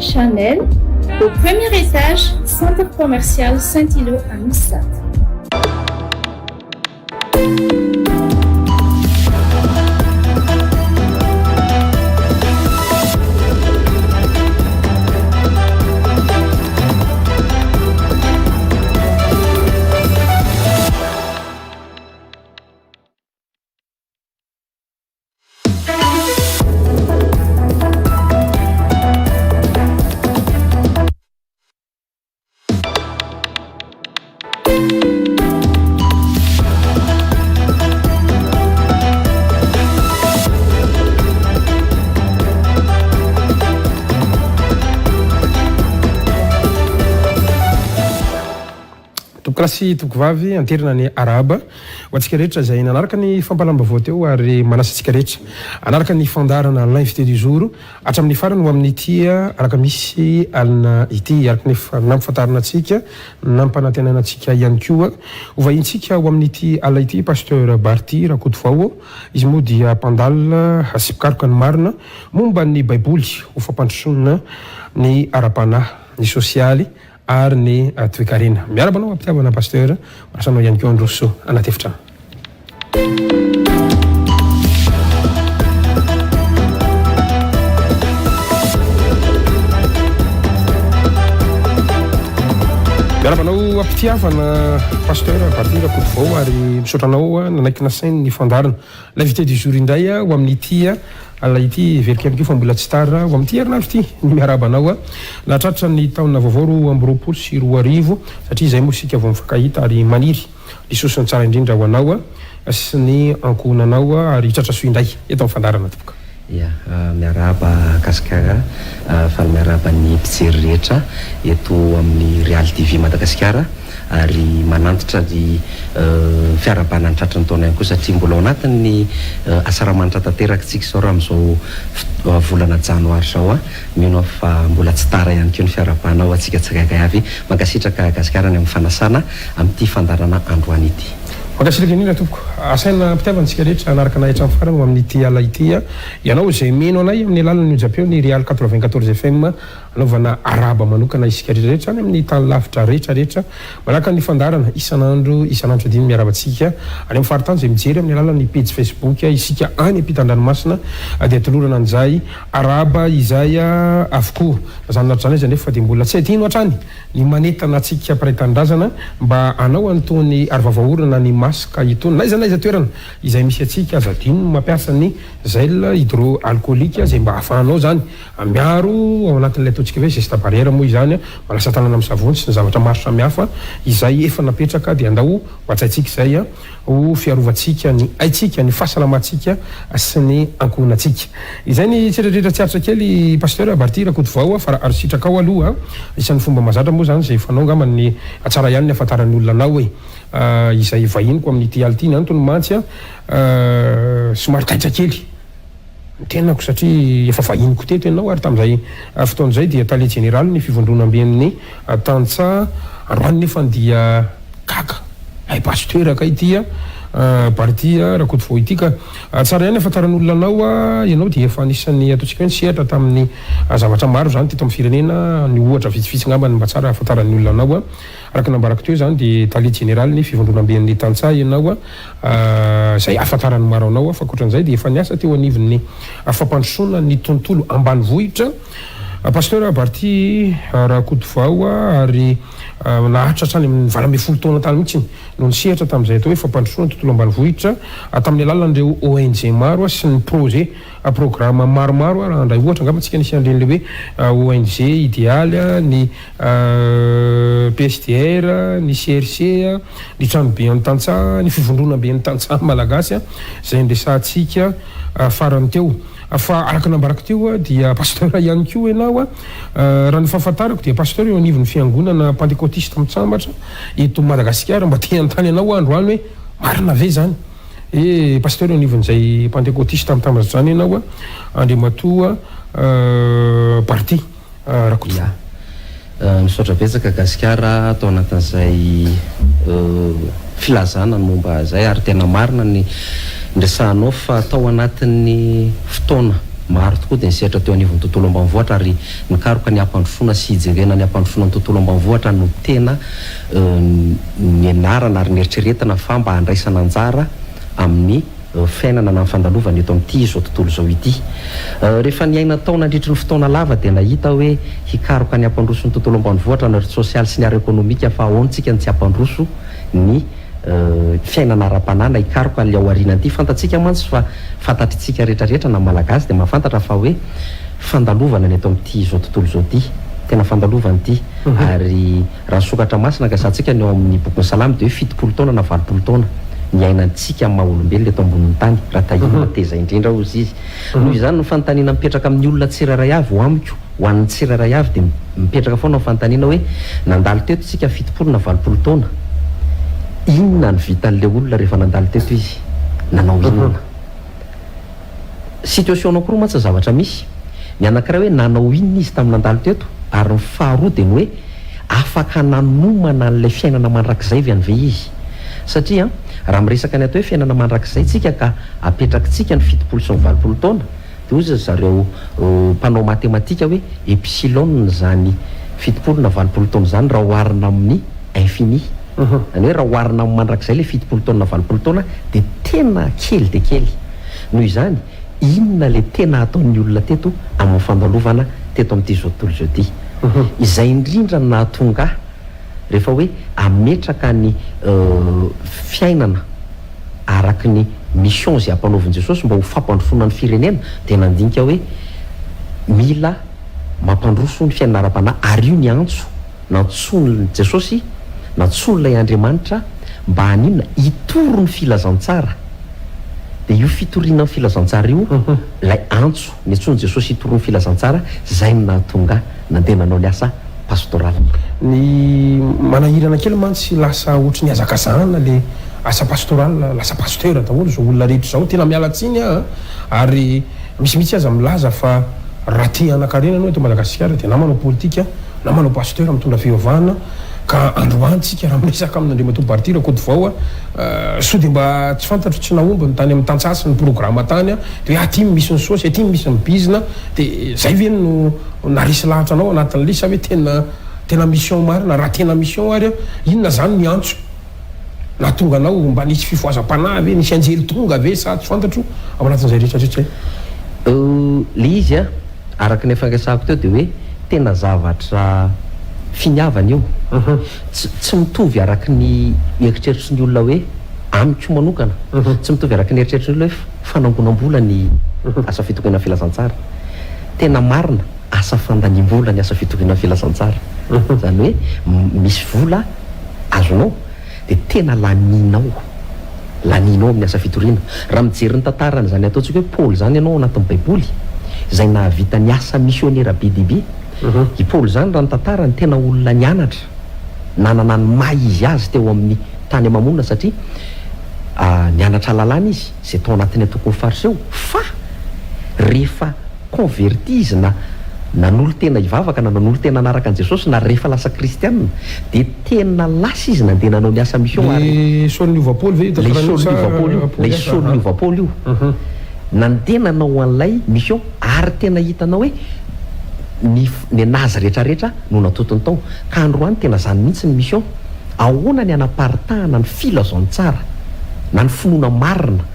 Chanel, au premier étage, centre commercial Saint-Ilot à Anosizato. Tompokolahy sy tompokovavy, anterina ny arahaba ho antsika rehetra izay nanaraka ny fampahalam-baovao teo ary manasa antsika rehetra hanaraka ny fandaharana L'invité du jour Hatramin'ny farany ho amin'ity alakamisy alina ity, araka ny efa nampifantarina antsika, nampanantenaina antsika ihany koa, ho vahintsika ho amin'ity alina ity Pasteur Barty Rakotovao. Izy moa dia mpandalina sy mpikaroka ny marina momba ny Baiboly ho fampandrosoana ny ara-panahy, ny sosialy ary ny toekarena. Miarahaba anao am-pitiavana Pasteur, manasa anao ihany koa handroso anaty efitrano. Miarahaba anao am-pitiavana Pasteur Barthy Rakotovao ary misaotra anao nanaiky nasainy ny fandaharana. L'invité du jour indray ho amin'ity alina ity, heveriko ihany koa fa mbola tsy tara ho amin'ity herinandro ity ny miarahaba anao nahatratra ny taona vaovao 2022 satria izay moa isika vao mifankahita ary maniry ny soa sy ny tsara indrindra ho anao sy ny ankohonanao ary hitratra soa indray eto amin'ny fandaharana tompoko. Ya, miarahaba Gasikara, faly miarahaba ny mpijery rehetra eto amin'ny Real TV Madagasikara ary manantitra ny fiarahabana ny tratry ny taona ihany koa satria mbola ao anatin'ny asaramanitra tanteraka isika izao raha amin'izao volana janoary izao. Mino aho fa mbola tsy tara ihany koa ny fiarahabana ho antsika tsirairay avy. Mankasitraka Gasikara ny amin'ny fanasana amin'ity fandaharana androany ity. Mankasitraka indrindra tompoko. Asaina am-pitiavana isika rehetra hanaraka anay hatramin'ny farany ho amin'ity alina ity. Ianao izay mino anay amin'ny alalan'ny onjam-peo ny Real 94 FM anaovana arahaba manokana isika rehetra rehetra any amin'ny tany lavitra rehetra rehetra manaraka ny fandaharana isan'andro isan'andro tsy adino miarahaba antsika any amin'ny faritany izay mijery amin'ny alalan'ny pejy Facebook isika any ampitan-dranomasina dia tolorana an'izay arahaba izay avokoa. Na izany na izany aza anefa dia mbola tsy adino hatrany Ny manentana antsika mpiray tanindrazana mba hanao an'itony arovava-orona ny masque itony n'aiza n'aiza toerana izay misy antsika, aza adino ny mampiasa ny gel hydroalcoolique izay mba ahafahanao izany miaro ao anatin'ilay ataontsika hoe geste barrière moa izany, manasa tanana amin'ny savony sy ny zavatra maro samihafa izay efa napetraka dia andao ho hatsaintsika izay. ho fiarovantsika ny aintsika, ny fahasalamantsika sy ny ankohonantsika. Izay ny tsiratritra tsy aritra kely Pasteur Barty Rakotovao fa raha sitrakao aloha, isan'ny fomba mahazatra moa izany izay fanao angamba ny tsara ihany ny ahafantaran'ny olona anao hoe izay vahiniko amin'ity alina ity, ny antony mantsy somary taitra kely. Ny tenako satria efa vahiniko teto ianao ary tamin'izay fotoana izay dia tale jeneralin'ny fivondronamben'ny tantsaha androany nefany dia gaga hay pasteur kay ity Bardy Rakotovao ity ka tsara ihany ahafantaran'olona anao ianao dia efa anisan'ny ataontsika hoe nisehatra tamin'ny zavatra maro izany teto amin'ny firenena ny ohatra vitsivitsy angamba ny mba tsara ahafantaran'ny olona anao Araka ny nambarako teo izany dia tale jeneralin'ny fivondronamben'ny tantsaha ianao izay ahafantaran'ny maro anao fa ankoatran'izay dia efa niasa teo anivon'ny fampandrosoana ny tontolo ambanivohitra Pasteur Barty Rakotovao ary naharitra hatrany amin'ny 18 taona tany mihitsy no nisehatra tamin'izay atao hoe fampandrosoana ny tontolo ambanivohitra tamin'ny alalan'ireo ONG maro sy ny projet programa maromaro raha handray ohatra angamba tsika nisy an'ireny ilay hoe ONG Idealy ny PSDR, ny CRC, ny Tranoben'ny Tantsaha, ny Fivondronamben'ny Tantsaha Malagasy izay niresahantsika farany teo. Fa araka ny nambarako teo dia pasteur ihany koa ianao. Raha ny fahafantarako dia pasteur eo anivon'ny fiangonana Pantekotista Mitsambatra eto Madagasikara. Mba te hanontany anao aho androany hoe marina ve izany? Hoe pasteur eo anivon'izay Pantekotista Mitambatra izany ianao Andriamatoa Barty. Rakotovao. Ya. Misaotra betsaka Gasikara tao anatin'izay filazana ny momba izay ary tena marina ny niresahanao fa tao anatin'ny fotoana. maro tokoa dia nisehatra teo anivon'ny tontolo ambanivohitra ary nikaroka ny hampandrosoana sy hijerena ny hampandrosoana ny tontolo ambanivohitra no tena nianarana ary nieritreretina fa mba handraisana anjara amin'ny fiainana na ny fandalovana eto amin'ity izao tontolo izao ity. Rehefa niaina tao nandritry ny fotoana lava dia nahita hoe hikaroka ny hampandroso ny tontolo ambanivohitra ny ara-tsosialy sy ny ara-ekonomika fa ahoana tsika no tsy hampandroso ny fiainana ara-panahy na hikaroka an'ilay ao aoriana ity. Fantatsika mantsy fa fantatritsika rehetra rehetra na Malagasy dia mahafantatra fa hoe fandalovana ny eto amin'ity izao tontolo izao ity. Tena fandalovana ity. Ary raha ny sokatra masina ankasantsika ny ao amin'ny bokin'ny Salamo dia hoe 70 taona na 80 taona niainantsika amin'ny maha olombelona eto ambonin'ny tany raha tahiana na teza indrindra hozy izy. Noho izany ny fanontaniana mipetraka amin'ny olona tsirairay avy ho amiko, ho an'ny tsirairay avy dia mipetraka foana ny fanontaniana hoe nandalo teto isika 70 na 80 taona, inona no vitan'ilay olona rehefa nandalo teto izy? Nanao inona? Situation anankiroa mantsy ny zavatra misy, ny anankiray hoe nanao inona izy tamin'ny nandalo teto ary ny faharoa dia ny hoe afaka nanomana an'ilay fiainana mandrakizay ve an've izy? Satria raha miresaka ny atao hoe fiainana mandrakizay tsika ka apetrakitsika ny 70 sy ny 80 taona dia hoy ry zareo mpanao matematika hoe epsilon izany 70 na 80 taona izany raha oharina amin'ny infini. Izany hoe raha oharina amin'ny mandrakizay ilay 70 taona na 80 taona dia tena kely dia kely. Noho izany, inona ilay tena ataon'ny olona teto amin'ny fandalovana teto amin'ity izao tontolo izao ity? Izay indrindra no nahatonga ahy rehefa hoe hametraka ny fiainana araka ny mission izay ampanaovin'i Jesosy mba ho fampandrosoana ny firenena dia nandinika hoe mila mampandroso ny fiainana ara-panahy ary io ny antso nantsoin'i Jesosy, nantsoin'ilay Andriamanitra mba haninona? Hitory ny filazantsara. Dia io fitoriana ny filazantsara io ilay antso niantsoan'i Jesosy hitory ny filazantsara, izay no nahatonga ahy nandeha nanao ny asa pastoral. Ny manahirana kely mantsy lasa ohatry ny hazakazahana le asa pastoral, lasa pasteur daholo izao olona rehetra izao, tena miala tsiny aho an, ary misy mihitsy aza milaza fa raha te hanankarena ianao eto Madagasikara dia na manao politika na manao pasteur mitondra fivavahana ka androany tsika raha miresaka amin'Andriamatoa Barty Rakotovao a, soa dia mba tsy fantatro tsy nahomby ny tany amin'ny tantsaha sy ny programa tany a, dia hoe aty misy ny saosy aty misy ny bizina dia zay ve no naharesy lahatra anao anatin'ilay izy sa hoe tena tena mission marina, raha tena mission ary a, inona zany ny antso nahatonga anao, mba nisy fifohazam-panahy ve, nisy anjely tonga ve sa tsy fantatro ao anatin'izay rehetra rehetra izay? Le izy a, araka ny efa niresahako teo dia hoe tena zavatra finiavana io. Tsy tsy mitovy araka ny eritreritry ny olona hoe, amiko manokana, tsy mitovy araka ny eritreritry ny olona hoe fanangonam-bola ny asa fitoriana filazantsara. Tena marina, asa fandaniam-bola ny asa fitoriana filazantsara. Izany hoe misy vola azonao dia tena lanianao, lanianao amin'ny asa fitoriana. Raha mijery ny tantaran'izany ataontsika hoe Paoly izany ianao ao anatin'ny Baiboly, izay nahavita ny asa misionera be dia be. I Paoly izany raha ny tantarany, tena olona nianatra, nanana ny maha izy azy teo amin'ny tany ama-monina satria nianatra lalàna izy, izay tao anatin'ny antokon'ny Fariseo, fa rehefa converti izy na nanolo-tena hivavaka na nanolo-tena hanaraka an'i Jesosy na rehefa lasa kristiana dia tena lasa izy nandeha nanao ny asa mission ary Le Saoly niova Paoly ve io Ilay tantaran'io Saoly sa niova Paoly io, Paoly ilay hafa? Saoly niova Paoly io. Nandeha nanao an'ilay mission ary tena hitanao hoe ny nenazy rehetrarehetra no natotony tao. Ka androany tena zany mihitsy ny mission. Ahoana ny hanaparitahana ny filazantsara na ny finoana marina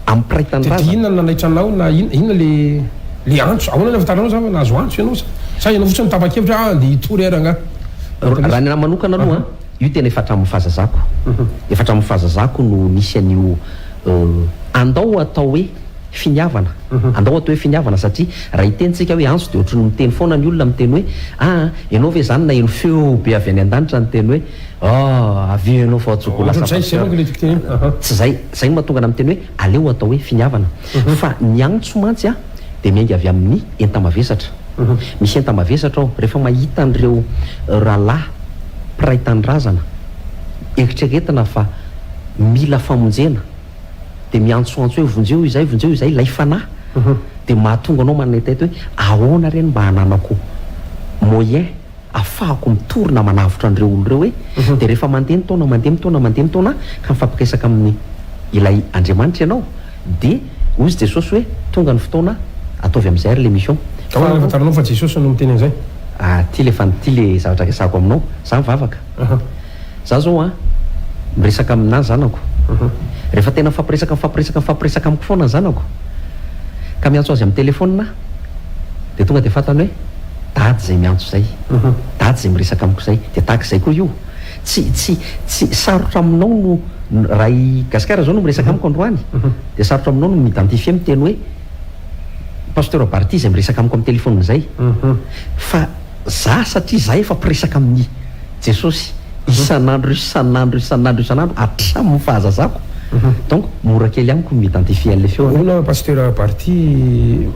amin'ny mpiray Dia tanindrazana? inona no nanaitra anao na inona le le antso? Ahoana ny ahafantaranao zany fa nahazo antso ianao sa sa ianao fotsiny tapa-kevitra hoe ah andeha hitory aho rangahy? Raha ny anahy manokana aloha, io tena efa hatramin'ny fahazazako. Efa hatramin'ny fahazazako no nisy an'io andao atao hoe finiavana, andao atao hoe finiavana satria raha hiteny tsika hoe antso dia ohatran'ny miteny foana ny olona miteny hoe aa ianao ve zany naheno feo be avy any an-danitra niteny hoe ah avia ianao fa antsoiko ho lasa pasteur, tsy zay, zay no mahatonga anah miteny hoe aleo atao hoe finiavana fa ny antso mantsy a dia miainga avy amin'ny enta-mavesatra, misy enta-mavesatra ao rehefa mahita an'ireo rahalahy mpiray tanindrazana eritreretina fa mila famonjena dia miantsoantso hoe vonjeo izay, vonjeo izay, ilay fanahy dia mahatonga anao manana hetaheta hoe ahoana re no mba hananako moyen afahako mitory na manavotra an'ireo olona ireo e, dia rehefa mandeha ny taona, mandeha ny taona, mandeha ny taona ka mifampiresaka amin'ny ilay Andriamanitra ianao dia. Hozy Jesosy hoe tonga ny fotoana ataovy amin'izay ary le mission. Ahoana no ahafantaranao fa Jesosy no miteny an'izay? Ah, ty le fan, ty le zavatra resahako aminao. Za mivavaka. Za zao an, miresaka aminà zanako. Rehefa tena mifampiresaka mifampiresaka mifampiresaka amiko foana ny zanako, ka miantso azy amin'ny telephone aho, dia tonga dia fantany hoe dady izay miantso izay, dady izay miresaka amiko izay. Dia tahaka izay koa io. Tsy, tsy, tsy, sarotra aminao no, raha i Gasikara izao no miresaka amiko androany, dia sarotra aminao no mi-identifier miteny hoe Pasteur Barty izay miresaka amiko amin'ny telephone izay. Fa za satria za efa mpiresaka amin'i Jesosy isan'andro isan'andro isan'andro isan'andro hatramin'ny fahazazako, donc mora kely amiko ny mi-identifier an'ilay feo. Ahoana Pasteur Barty,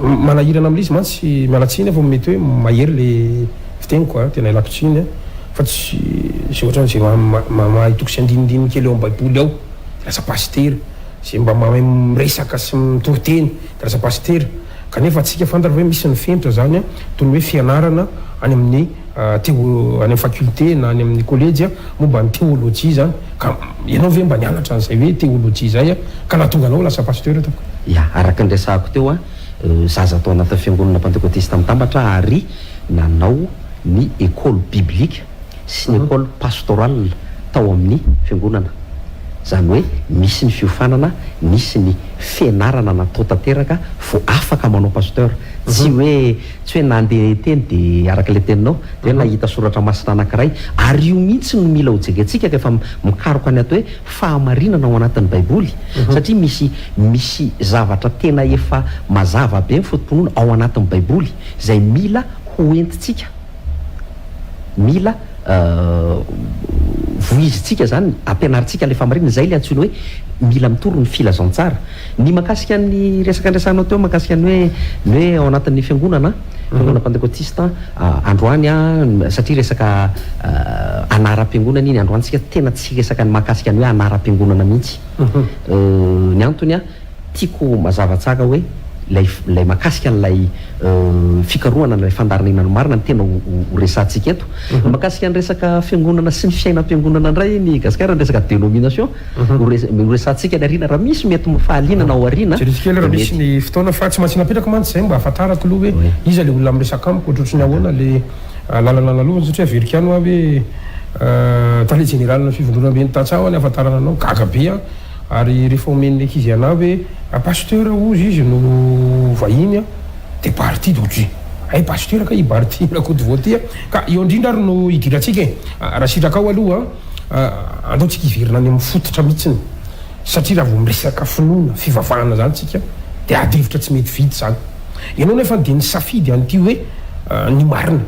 manahirana amin'ilay izy mantsy, miala tsiny aho fa mety hoe mahery le fiteniko a, tena ialako tsiny a, fa tsy izay ohatran'izay mahay toko sy andinindininy kely ao amin'ny baiboly ao dia lasa pasitera, izay mba mahay miresaka sy mitory teny dia lasa pasitera, kanefa antsika fantatra hoe misy ny fenitra izany toy ny hoe fianarana any amin'ny teo any amin'ny faculté na any amin'ny kolejy momba ny teolojia izany, ka ianao ve mba nianatra an'izay hoe teolojia izay ka nahatonga anao ho lasa pasteur tompoko? Ya, araka ny resahako teo, zaza tao anatin'ny fiangonana pantekotista mitambatra ary nanao ny école biblique sy ny école pastorale tao amin'ny fiangonana. Izany hoe misy ny fiofanana, nisy ny fianarana natao tanteraka vao afaka manao pasteur. Tsy hoe tsy hoe nandeha teny dia araka ilay teninao dia hoe nahita soratra masina anankiray. Ary io mihitsy no mila ho jerentsika rehefa mikaroka ny atao hoe fahamarinana ao anatin'ny baiboly satria misy misy zavatra tena efa mazava be ny foto-pinoana ao anatin'ny baiboly izay mila ho entintsika, mila voizintsika izany, ampianarintsika ilay fahamarinana, izay ilay antsoina hoe mila mitory ny filazantsara. Ny mahakasika ny resaka niresahanao teo mahakasika ny hoe ny hoe ao anatin'ny fiangonana, fiangonana pantekotista, androany an, satria resaka anaram-piangonana iny, androany tsika tena tsy hiresaka ny mahakasika ny hoe anaram-piangonana mihitsy. Ny antony an, Tiako mazava tsara hoe ilay ilay mahakasika an'ilay fikarohana an'ilay fandarinina ny marina no tena ho resahantsika eto. Ny mahakasika ny resaka fiangonana sy ny fiainam-piangonana indray ny Gasikara, ny resaka dénomination, ho res- ho resahantsika any aoriana raha misy mety fahalianana ao aoriana Jereo kely dia raha misy mety. ny fotoana fa tsy maintsy napetrako mantsy izay mba hahafantarako aloha hoe Oui. iza ilay olona miresaka amiko, ohatrohatry ny ahoana ilay lalana lalovana satria averiko ihany hoa hoe tale jeneralin'ny fivondronamben'ny tantsaha hoa ny ahafantarana anao, gaga be aho. Ary rehefa omen'ny ankizy anah hoe pasteur hozy izy no vahiny an, dia Barty dia ohatry hay pasteur kay i Barty Rakotovao ty an! Ka eo indrindra ary no idirantsika e! Raha sitrakao aloha an, andao tsika hiverina any amin'ny fototra mihitsiny satria raha vao miresaka finoana, fivavahana zany tsika dia ady hevitra tsy mety vita izany. Ianao nefa dia nisafidy an'ity hoe ny marina.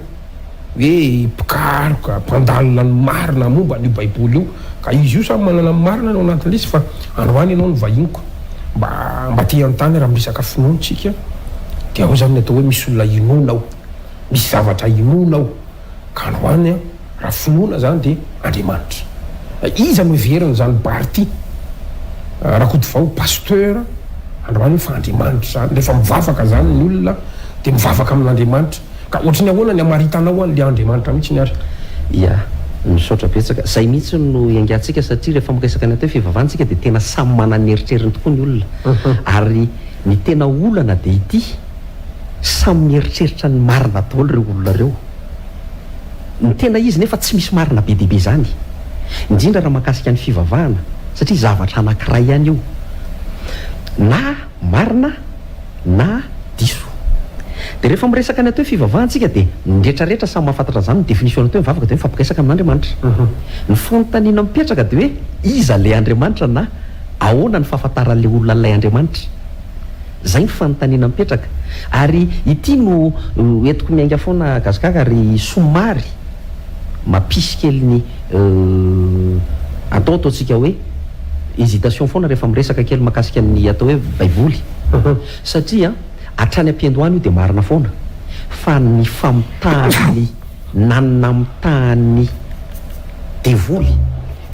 hoe mpikaroka, mpandalina ny marina momba an'io baiboly io, ka izy io samy manana ny marina ao anatin'ilay izy fa androany ianao no vahiniko, mba mba te hanontany raha miresaka finoana isika dia ao izany ny atao hoe misy olona inoana ao, misy zavatra inoana ao, ka androany an raha finoana izany dia Andriamanitra. Iza no heverin'izany Barty Rakotovao pasteur androany hoe fa Andriamanitra izany, rehefa mivavaka izany ny olona dia mivavaka amin'Andriamanitra. Ka ohatry ny ahoana ny hamaritanao an le Andriamanitra mihitsiny ary? Ya, misaotra betsaka. Zay mihitsy no iangantsika satria rehefa miresaka ny atao hoe fivavahana tsika dia tena samy manana ny eritreriny tokoa ny olona. Ary ny tena olana dia ity, samy mieritreritra ny marina daholo ireo olona ireo. Ny tena izy nefa tsy misy marina be dia be izany. Indrindra raha mahakasika ny fivavahana satria zavatra anankiray ihany io. Na marina na diso. Dia rehefa miresaka ny atao hoe fivavahana tsika dia ny retraretra samy mahafantatra an'izany ny définition ny atao hoe mivavaka dia hoe mifampiresaka amin'Andriamanitra. Ny fanontaniana mipetraka dia hoe iza ilay Andriamanitra na ahoana ny fahafantaran'ilay olona an'ilay Andriamanitra? Izay ny fanontaniana mipetraka. Ary ity no entiko miainga foana Gasikara ary somary mampisy kely ny atao ataontsika hoe hésitation foana rehefa miresaka kely mahakasika ny atao hoe baiboly. Satria hatrany am-piandohana io dia marina foana fa ny famitahan'ny na ny namitahan'ny devoly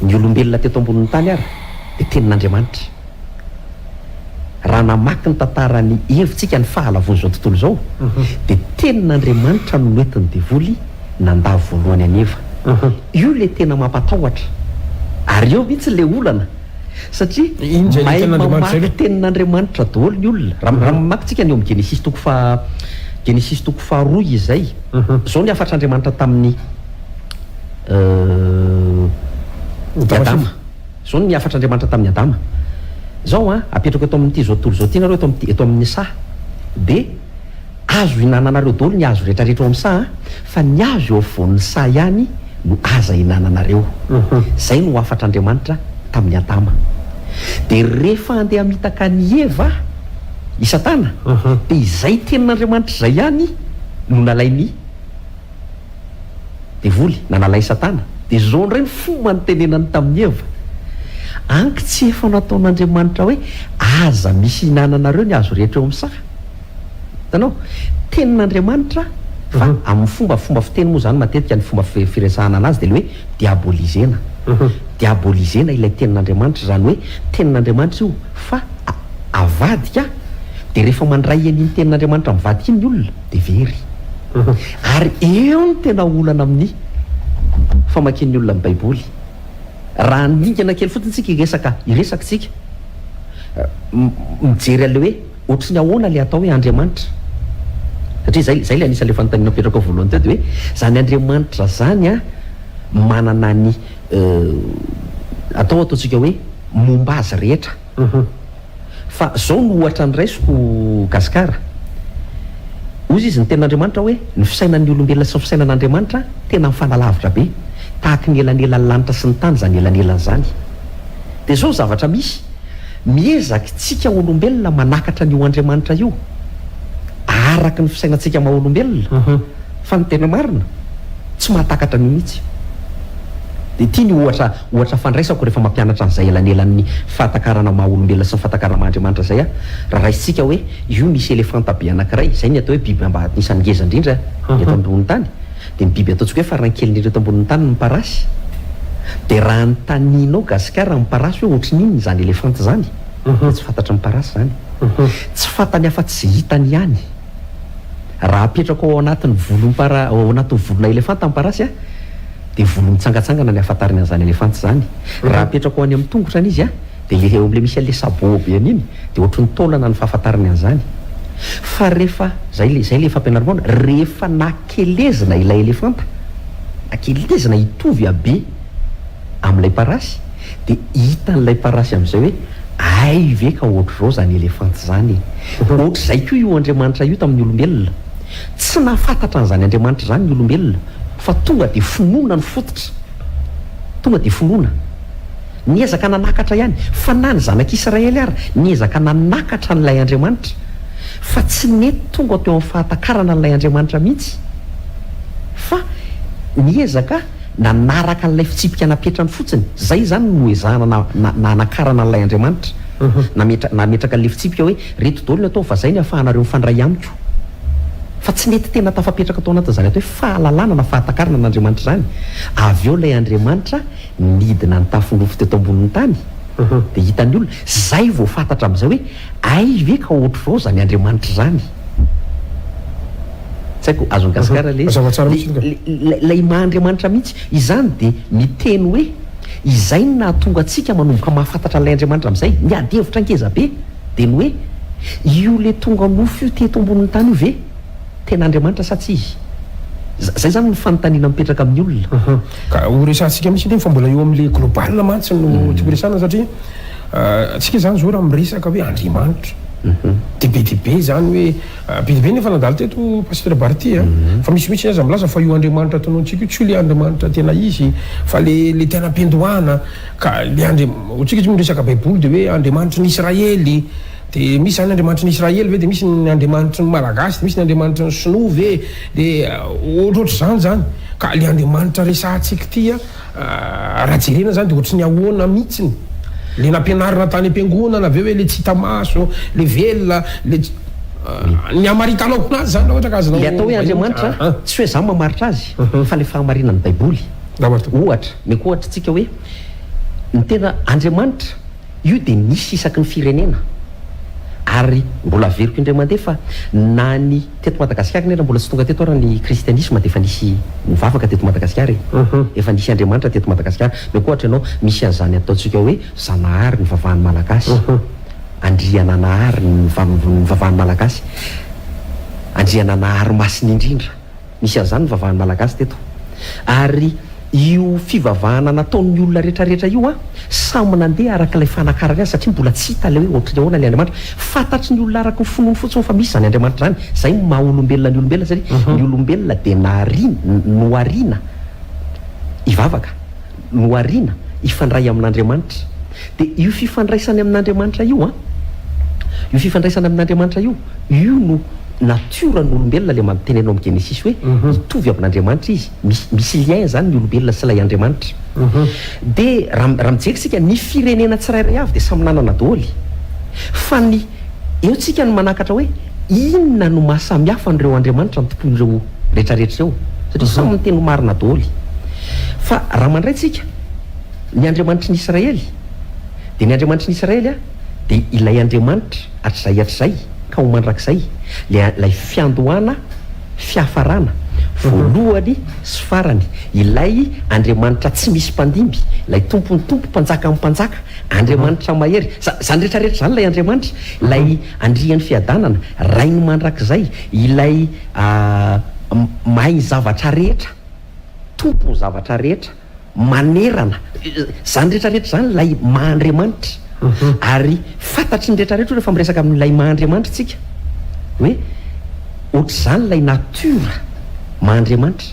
ny olombelona teto ambonin'ny tany ary dia tenin'Andriamanitra. Raha namaky ny tantaran'ny hevitsika ny fahalavoan'izao tontolo izao dia tenin'Andriamanitra no noentin'ny devoly nandavo voalohany an'i Eva. Io ilay tena mampatahotra ary eo mihitsy ilay olana. Satria mahay mamaky tenin'Andriamanitra daholo ny olona. Raha mamaky tsika ny eo amin'ny Genesisy toko faha Genesisy toko faharoa izay. Izao ny hafatr'Andriamanitra tamin'i Adama. Izao ny hafatr'Andriamanitra tamin'i Adama. Izao an, apetrako eto amin'ity izao tontolo izao ity nareo eto amin'ity eto amin'ny saha. Dia azo ihinananareo daholo ny hazo rehetra rehetra ao amin'ny saha an, fa ny hazo eo afovoan'ny saha ihany no aza ihinananareo. Izay no hafatr'Andriamanitra tamin'i Adama. Dia rehefa handeha hamitaka an'i Eva i Satana, dia izay tenin'Andriamanitra izay ihany no nalain'i. Devoly, na nalain'i Satana. Dia izao indray ny fomba nitenenany tamin'i Eva, Anky tsy efa nataon'Andriamanitra hoe, Aza misy ihinananareo ny hazo rehetra eo amin'ny saha? Hitanao? Tenin'Andriamanitra, fa amin'ny fomba, fomba fiteny moa izany matetika ny fomba firesahana anazy dia ilay hoe diabolizena. Diabolizena ilay tenin'Andriamanitra, izany hoe tenin'Andriamanitra io fa avadika, dia rehefa mandray an'iny tenin'Andriamanitra mivadika iny ny olona, dia very. Ary eo no tena olana amin'ny famakian'ny olona ny Baiboly. Raha haningana kely fotsiny tsika hiresaka, hiresaka isika, mijery an'ilay hoe ohatry ny ahoana ilay atao hoe Andriamanitra. Satria izay, izay ilay anisan'ilay fanontaniana napetrakao voalohany teo dia hoe izany Andriamanitra izany an, manana ny atao ataontsika hoe momba azy rehetra. Fa zao no ohatra noraisiko Gasikara. Hozy izy ny tenin'Andriamanitra hoe ny fisainan'ny olombelona sy ny fisainan'Andriamanitra tena mifanalavitra be. Tahaky ny elanelan'ny lanitra sy ny tany izany elanelana izany. Dia zao ny zavatra misy, miezaka tsika olombelona manakatra an'io Andriamanitra io araky ny fisainantsika maha olombelona fa ny tena marina tsy mahatakatra an'io mihitsy. Dia ity ny ohatra Ohatra fandraisako rehefa mampianatra an'izay elanelan'ny fahatakarana maha olombelona sy ny fahatakarana maha Andriamanitra izay aho, raha raisintsika hoe io misy elefanta be anankiray, izay ny atao hoe biby mba anisan'ny ngeza indrindra eto ambonin'ny tany, dia ny biby ataontsika hoe farany kely indrindra eto ambonin'ny tany ny parasy, dia raha anontanianao Gasikara ny parasy hoe ohatry ny inona izany elefanta izany, dia tsy fantatry ny parasy izany. Tsy fantany afa-tsy izay hitany ihany. Raha apetrako ao anatin'ny volom-para, ao anatin'ny volona elefanta ny parasy a, dia volo mitsangantsangana ny ahafantarany an'izany elefanta izany. Raha apetrako any amin'ny tongotrany izy a, dia le eo amin'ilay misy an'ilay sabot be an'iny, dia ohatry ny taolana ny fahafantarany an'izany. Fa rehefa, izay ilay, izay ilay fampianarana foana, rehefa nakelezina ilay elefanta, nakelezina hitovy habe amin'ilay parasy, dia hitan'ilay parasy amin'izay hoe hay ve ka ohatr'izao izany elefanta izany e! Ohatr'izay koa io Andriamanitra io tamin'ny olombelona. Tsy nahafantatra an'izany Andriamanitra izany ny olombelona fa tonga dia finoana no fototra. Tonga dia finoana. Niezaka nanakatra ihany, fa na ny zanak'Israely ara niezaka nanakatra an'ilay Andriamanitra, fa tsy nety tonga teo amin'ny fahatakarana an'ilay Andriamanitra mihitsy, fa niezaka nanaraka an'ilay fitsipika napetrany fotsiny. Izay izany no noezahana nanakarana an'ilay Andriamanitra. Nametra, nametraka an'ilay fitsipika hoe, Reto daholo ny atao fa izay ny ahafahanareo mifandray amiko. Fa tsy nety tena tafapetraka tao anatin'izany atao hoe fahalalana na fahatakarana an'Andriamanitra izany. Avy eo ilay Andriamanitra nidina nitafy nofo teto ambonin'ny tany, dia hitan'ny olona. Izay vao fantatra amin'izay hoe, hay ve ka ohatr'izao izany Andriamanitra izany. Tsy haiko, azon'i Gasikara ilay izy. Mazava tsara mihitsy iny ka. Ilay maha Andriamanitra mihitsy. Izany dia miteny hoe izay no nahatonga antsika manomboka mahafantatra an'ilay Andriamanitra amin'izay. Ny ady hevitra ngeza be dia ny hoe io ilay tonga nofo io teto ambonin'ny tany io ve tena Andriamanitra sa tsy izy? Izay izany no fanontaniana mipetraka amin'ny olona. Ka ho resahantsika mihitsy iny fa mbola eo amin'ilay global mantsy no tiako resahana satria tsika izany izao raha miresaka hoe Andriamanitra dia be dia be izany hoe Be dia be ny efa nandalo teto Pasteur Barty a! Fa misy mihitsy aza milaza fa io Andriamanitra tonontsika io tsy io le Andriamanitra tena izy fa le le tena am-piandohana ka le Andri hotsika tsy miresaka baiboly de hoe Andriamanitry ny Israely de misy zany Andriamanitry ny Israely ve de misy ny Andriamanitry ny Malagasy de misy ny Andriamanitry ny Sinoa ve de ohatrohatr'izany zany ka le Andriamanitra resahantsika ity a Raha jerena zany de ohatry ny ahoana mihitsiny le nampianarina tany am-piangonana avy eo hoe le tsy hita maso, le velona, le ny hamaritanao anazy zany raha ohatra ka azonao Le atao hoe Andriamanitra tsy hoe za mamaritra azy fa le fahamarinan'ny baiboly. Ohatra, omeko ohatra tsika hoe ny tena Andriamanitra io dia nisy isaky ny firenena. Ary mbola averiko indray mandeha fa na ny teto Madagasikara anie raha mbola tsy tonga teto ara ny kristianisma dia efa nisy nivavaka teto Madagasikara e. Efa nisy Andriamanitra teto Madagasikara. Omeko ohatra ianao, misy an'izany ataontsika hoe Zanahary nivavahan'ny Malagasy. Andriananahary nivavahan'ny Malagasy. Andriananahary masina indrindra. Nisy an'izany ny vavahan'ny Malagasy teto. Ary io fivavahana nataon'ny olona rehetra rehetra io an, samy nandeha araka ilay fanakarany azy satria mbola tsy hita ilay hoe ohatry ny ahoana ilay Andriamanitra. Fantatry ny olona araka ny finoany fotsiny fa misy izany Andriamanitra izany. Izay no maha olombelona ny olombelona satria ny olombelona dia nahariana, nohariana hivavaka, nohariana hifandray amin'Andriamanitra. Dia io fifandraisany amin'Andriamanitra io an, io fifandraisana amin'Andriamanitra io, io no nature ny olombelona le mampiteny anao amin'ny Genesisy hoe mitovy amin'Andriamanitra izy, misy misy lien zany ny olombelona sy ilay Andriamanitra. Dia raha raha mijery isika ny firenena tsirairay avy dia samy nanana daholo. Fa ny eo tsika no manakatra hoe inona no maha samy hafa an'ireo Andriamanitra nitompoin'ireo retraretra ireo satria samy miteny ho marina daholo. Fa raha mandray tsika ny Andriamanitry ny Israely dia ny Andriamanitry ny Israely dia ilay Andriamanitra hatrizay hatrizay ka ho mandrakizay, ilay fiandohana, fiafarana, voalohany sy farany, ilay Andriamanitra tsy misy mpandimby, ilay Tompon'ny tompo, Mpanjakan'ny mpanjaka, Andriamanitra mahery, izany rehetra rehetra izany ilay Andriamanitra, ilay Andrian'ny fiadanana, Rain'ny mandrakizay, ilay mahay ny zavatra rehetra, Tompon'ny zavatra rehetra. manerana izany rehetra rehetra izany ilay maha Andriamanitra ary fantatry ny rehetra rehetra io rehefa miresaka amin'ilay maha Andriamanitra isika hoe ohatr'izany ilay nature maha Andriamanitra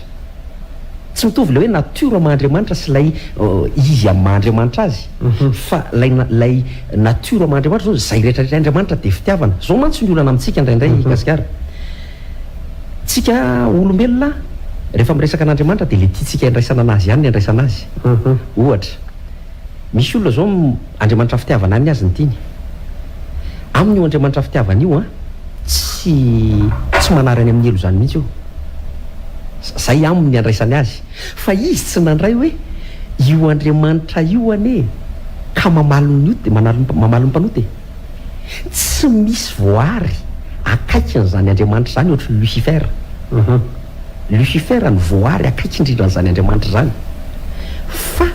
tsy mitovy ilay hoe nature maha Andriamanitra sy ilay izy amin'ny maha Andriamanitra azy fa ilay ilay nature maha Andriamanitra zao izay rehetra rehetra Andriamanitra dia fitiavana izao mantsy ny olana amintsika indraindray Gasikara Tsika olombelona rehefa miresaka an'Andriamanitra dia le tiantsika handraisana anazy ihany ny andraisana azy. Ohatra, misy olona zao Andriamanitra fitiavana any azy ny tiany. Aminy io Andriamanitra fitiavana io an, tsy tsy manary any amin'ny helo izany mihitsy io. Zay aminy ny andraisany azy. Fa izy tsy nandray hoe io Andriamanitra io anie ka mamaly ny ota e, mamaly ny mpanota e. Tsy misy voary akaiky an'izany Andriamanitra izany ohatry ny Lucifer. Lucifer no voary akaiky indrindra an'izany Andriamanitra izany. Fa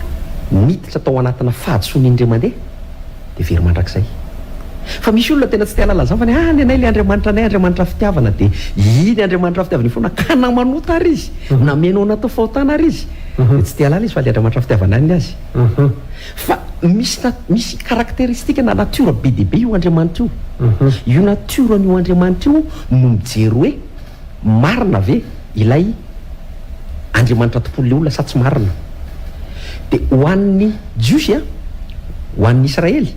niditra tao anatina fahadisoana indray mandeha dia very mandrakizay. Fa misy olona tena tsy te hahalala an'izany fa ny ah ny anay ilay Andriamanitra anay Andriamanitra fitiavana dia iny Andriamanitra fitiavana iny foana ka na manota ary izy na mihaino anaty fahotana ary izy dia tsy te hahalala izy fa ilay Andriamanitra fitiavana ihany ny azy. Fa misy na misy caractéristique na nature be dia be io Andriamanitra io. Io nature an'io Andriamanitra io no mijery hoe marina ve ilay Andriamanitra tompoin'ilay olona sa tsy marina. Dia ho an'ny Jiosy an, ho an'ny Israely,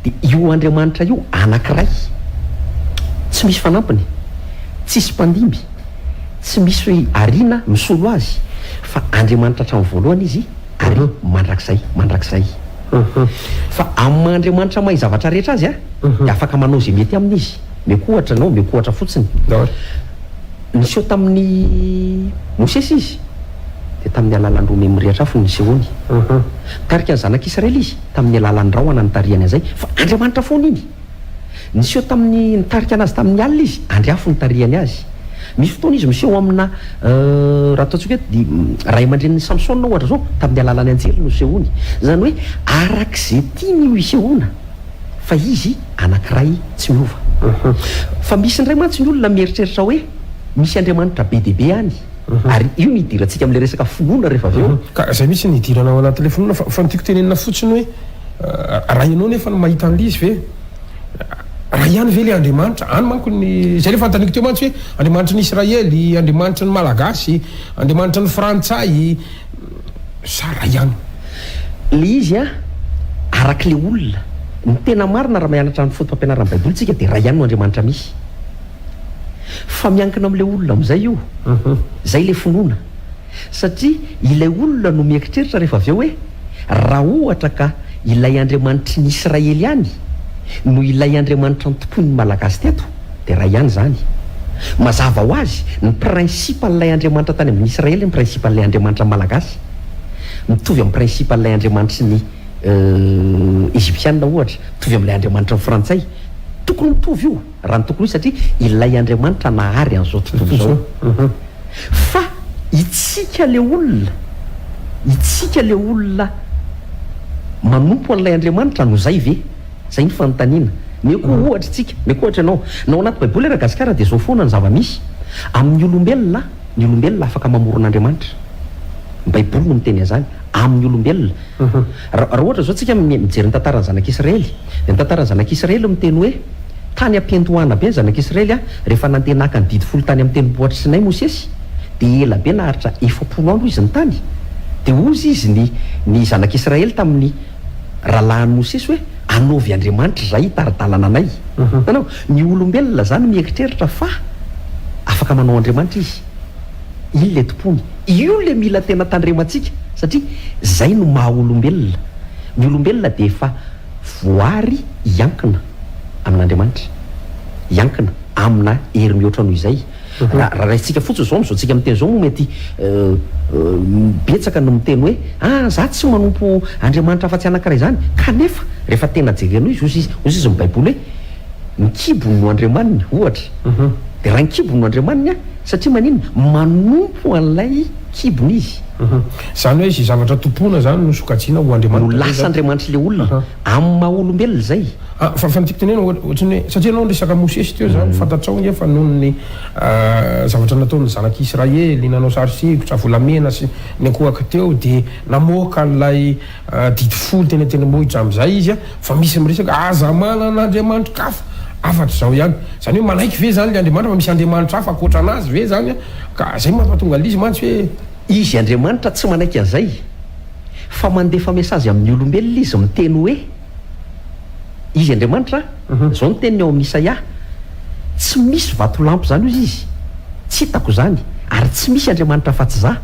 dia io Andriamanitra io anankiray, tsy misy fanampiny, tsisy mpandimby, tsy misy ariana misolo azy, fa Andriamanitra hatramin'ny voalohany izy, ary mandrakizay mandrakizay. Fa amin'ny maha Andriamanitra mahay zavatra rehetra Azy dia afaka manao izay mety aminy Izy. Omeko ohatra ianao, omeko ohatra fotsiny. Niseho tamin'i Mosesy Izy, dia tamin'ny alalan'ny roimemy mirehitra afo no nisehoany. Nitarika ny zanak'Israely Izy, tamin'ny alalan'ny rahona nitarihany an'izay, fa Andriamanitra foana iny. Niseho tamin'ny, nitarika anazy tamin'ny alina izy, andry afo nitarihany azy. Misy fotoana izy miseho amina, raha ataontsika hoe ray aman-drenin'i Samsona ohatra izao, tamin'ny alalan'ny anjely no nisehoany. Izany hoe araka izay tiany io isehoana, fa izy anankiray tsy miova. Fa misy indray mantsy ny olona mieritreritra hoe misy Andriamanitra be dia be any, ary io no idirantsika amin'ilay resaka finoana rehefa avy eo. Ka izay mihitsy no idirana ao anatin'ilay finoana, fa ny tiako tenenina fotsiny hoe, Raha ianao nefa no mahita an'ilay izy ve? Ray ihany ve ilay Andriamanitra? Any manko ny, izay ilay fanontaniako teo mantsy hoe Andriamanitry ny Israely, Andriamanitry ny Malagasy, Andriamanitry ny Frantsay, sa Ray ihany? Ilay izy an, araka ilay olona, ny tena marina raha mianatra ny foto-pampianaran'ny Baiboly tsika dia Ray ihany no Andriamanitra misy. Fa miankina amin'ilay olona amin'izay io, izay ilay finoana. Satria ilay olona no mieritreritra rehefa avy eo hoe, raha ohatra ka ilay Andriamanitry ny Israely ihany no ilay Andriamanitra nitompoin'ny Malagasy teto dia iray ihany izany. Mazava ho azy, ny principe an'ilay Andriamanitra tany amin'ny Israely ny principe an'ilay Andriamanitra Malagasy. Mitovy amin'ny principe an'ilay Andriamanitry ny Egyptiana ohatra, mitovy amin'ilay Andriamanitry ny Frantsay. Tokony mitovy io raha ny tokony ho izy satria ilay Andriamanitra nahary an'izao tontolo izao. Fa itsika le olona, itsika le olona manompo an'ilay Andriamanitra no zay ve? Zay ny fanontaniana. Meko ohatra itsika, meko ohatra ianao. Na ao anaty baiboly ara Gasikara dia zao foana ny zava-misy. Amin'ny olombelona, ny olombelona afaka mamorona Andriamanitra. Ny baiboly no miteny an'izany. Amin'ny olombelona. Raha ohatra zao tsika mijery ny tantaran'ny zanak'Israely, dia ny tantaran'ny zanak'Israely miteny hoe, tany am-piandohana be ny zanak'Israely rehefa nandeha naka ny didy folo tany amin'ny tendrombohitr'i Sinay Mosesy, dia ela be naharitra 40 andro izy ny tany, dia hozy izy ny ny zanak'Israely tamin'ny rahalahin'i Mosesy hoe, anaovy andriamanitra izahay hitari-dalana anay. Hitanao? Ny olombelona izany mieritreritra fa afaka manao andriamanitra izy. Iny le tompony. Io le mila tena tandremantsika satria zay no maha olombelona. Ny olombelona dia efa voary hiankina amin'Andriamanitra. Hiankina amina hery mihoatra noho izay. Raha raisintsika fotsiny izao amin'izao tsika miteny izao moa mety betsaka no miteny hoe ah za tsy manompo Andriamanitra afa-tsy anankiray izany kanefa rehefa tena jerenao izy hozy izy hozy izy ny baiboly hoe ny kibony no andriamaniny ohatra. Dia raha ny kibony no andriamaniny an, Satria maninona? Manompo an'ilay kibony izy. Izany hoe izay zavatra tompoina izany no sokajiana ho andriamanitra ve izany? No lasa andriamanitr'ilay olona. Amin'ny maha olombelona izay. Fa fa ny tiako tenenina ohatran'ny hoe, satria ianao niresaka Mosesy teo izany, fantatrao ange fa noho ny zavatra nataon'ny zanak'Israely, nanao sary sikotra, volamena sy niankohoka teo dia namoaka an'ilay Didy folo teny an-tendrombohitra amin'izay izy fa misy miresaka aza manana andriamanitr-kafa afa-tsy izaho ihany. Izany hoe manaiky ve izany ilay Andriamanitra fa misy andriamanitra hafa ankoatra an'azy ve izany? Ka izay mampatonga an'ilay izy mantsy hoe. Izy Andriamanitra tsy manaiky an'izay fa mandefa message amin'ny olombelona izy miteny hoe. Izy Andriamanitra, izao ny teniny ao amin'ny Isaia, Tsy misy vatolampy izany hozy izy, tsy hitako izany, ary tsy misy Andriamanitra afa-tsy Izaho.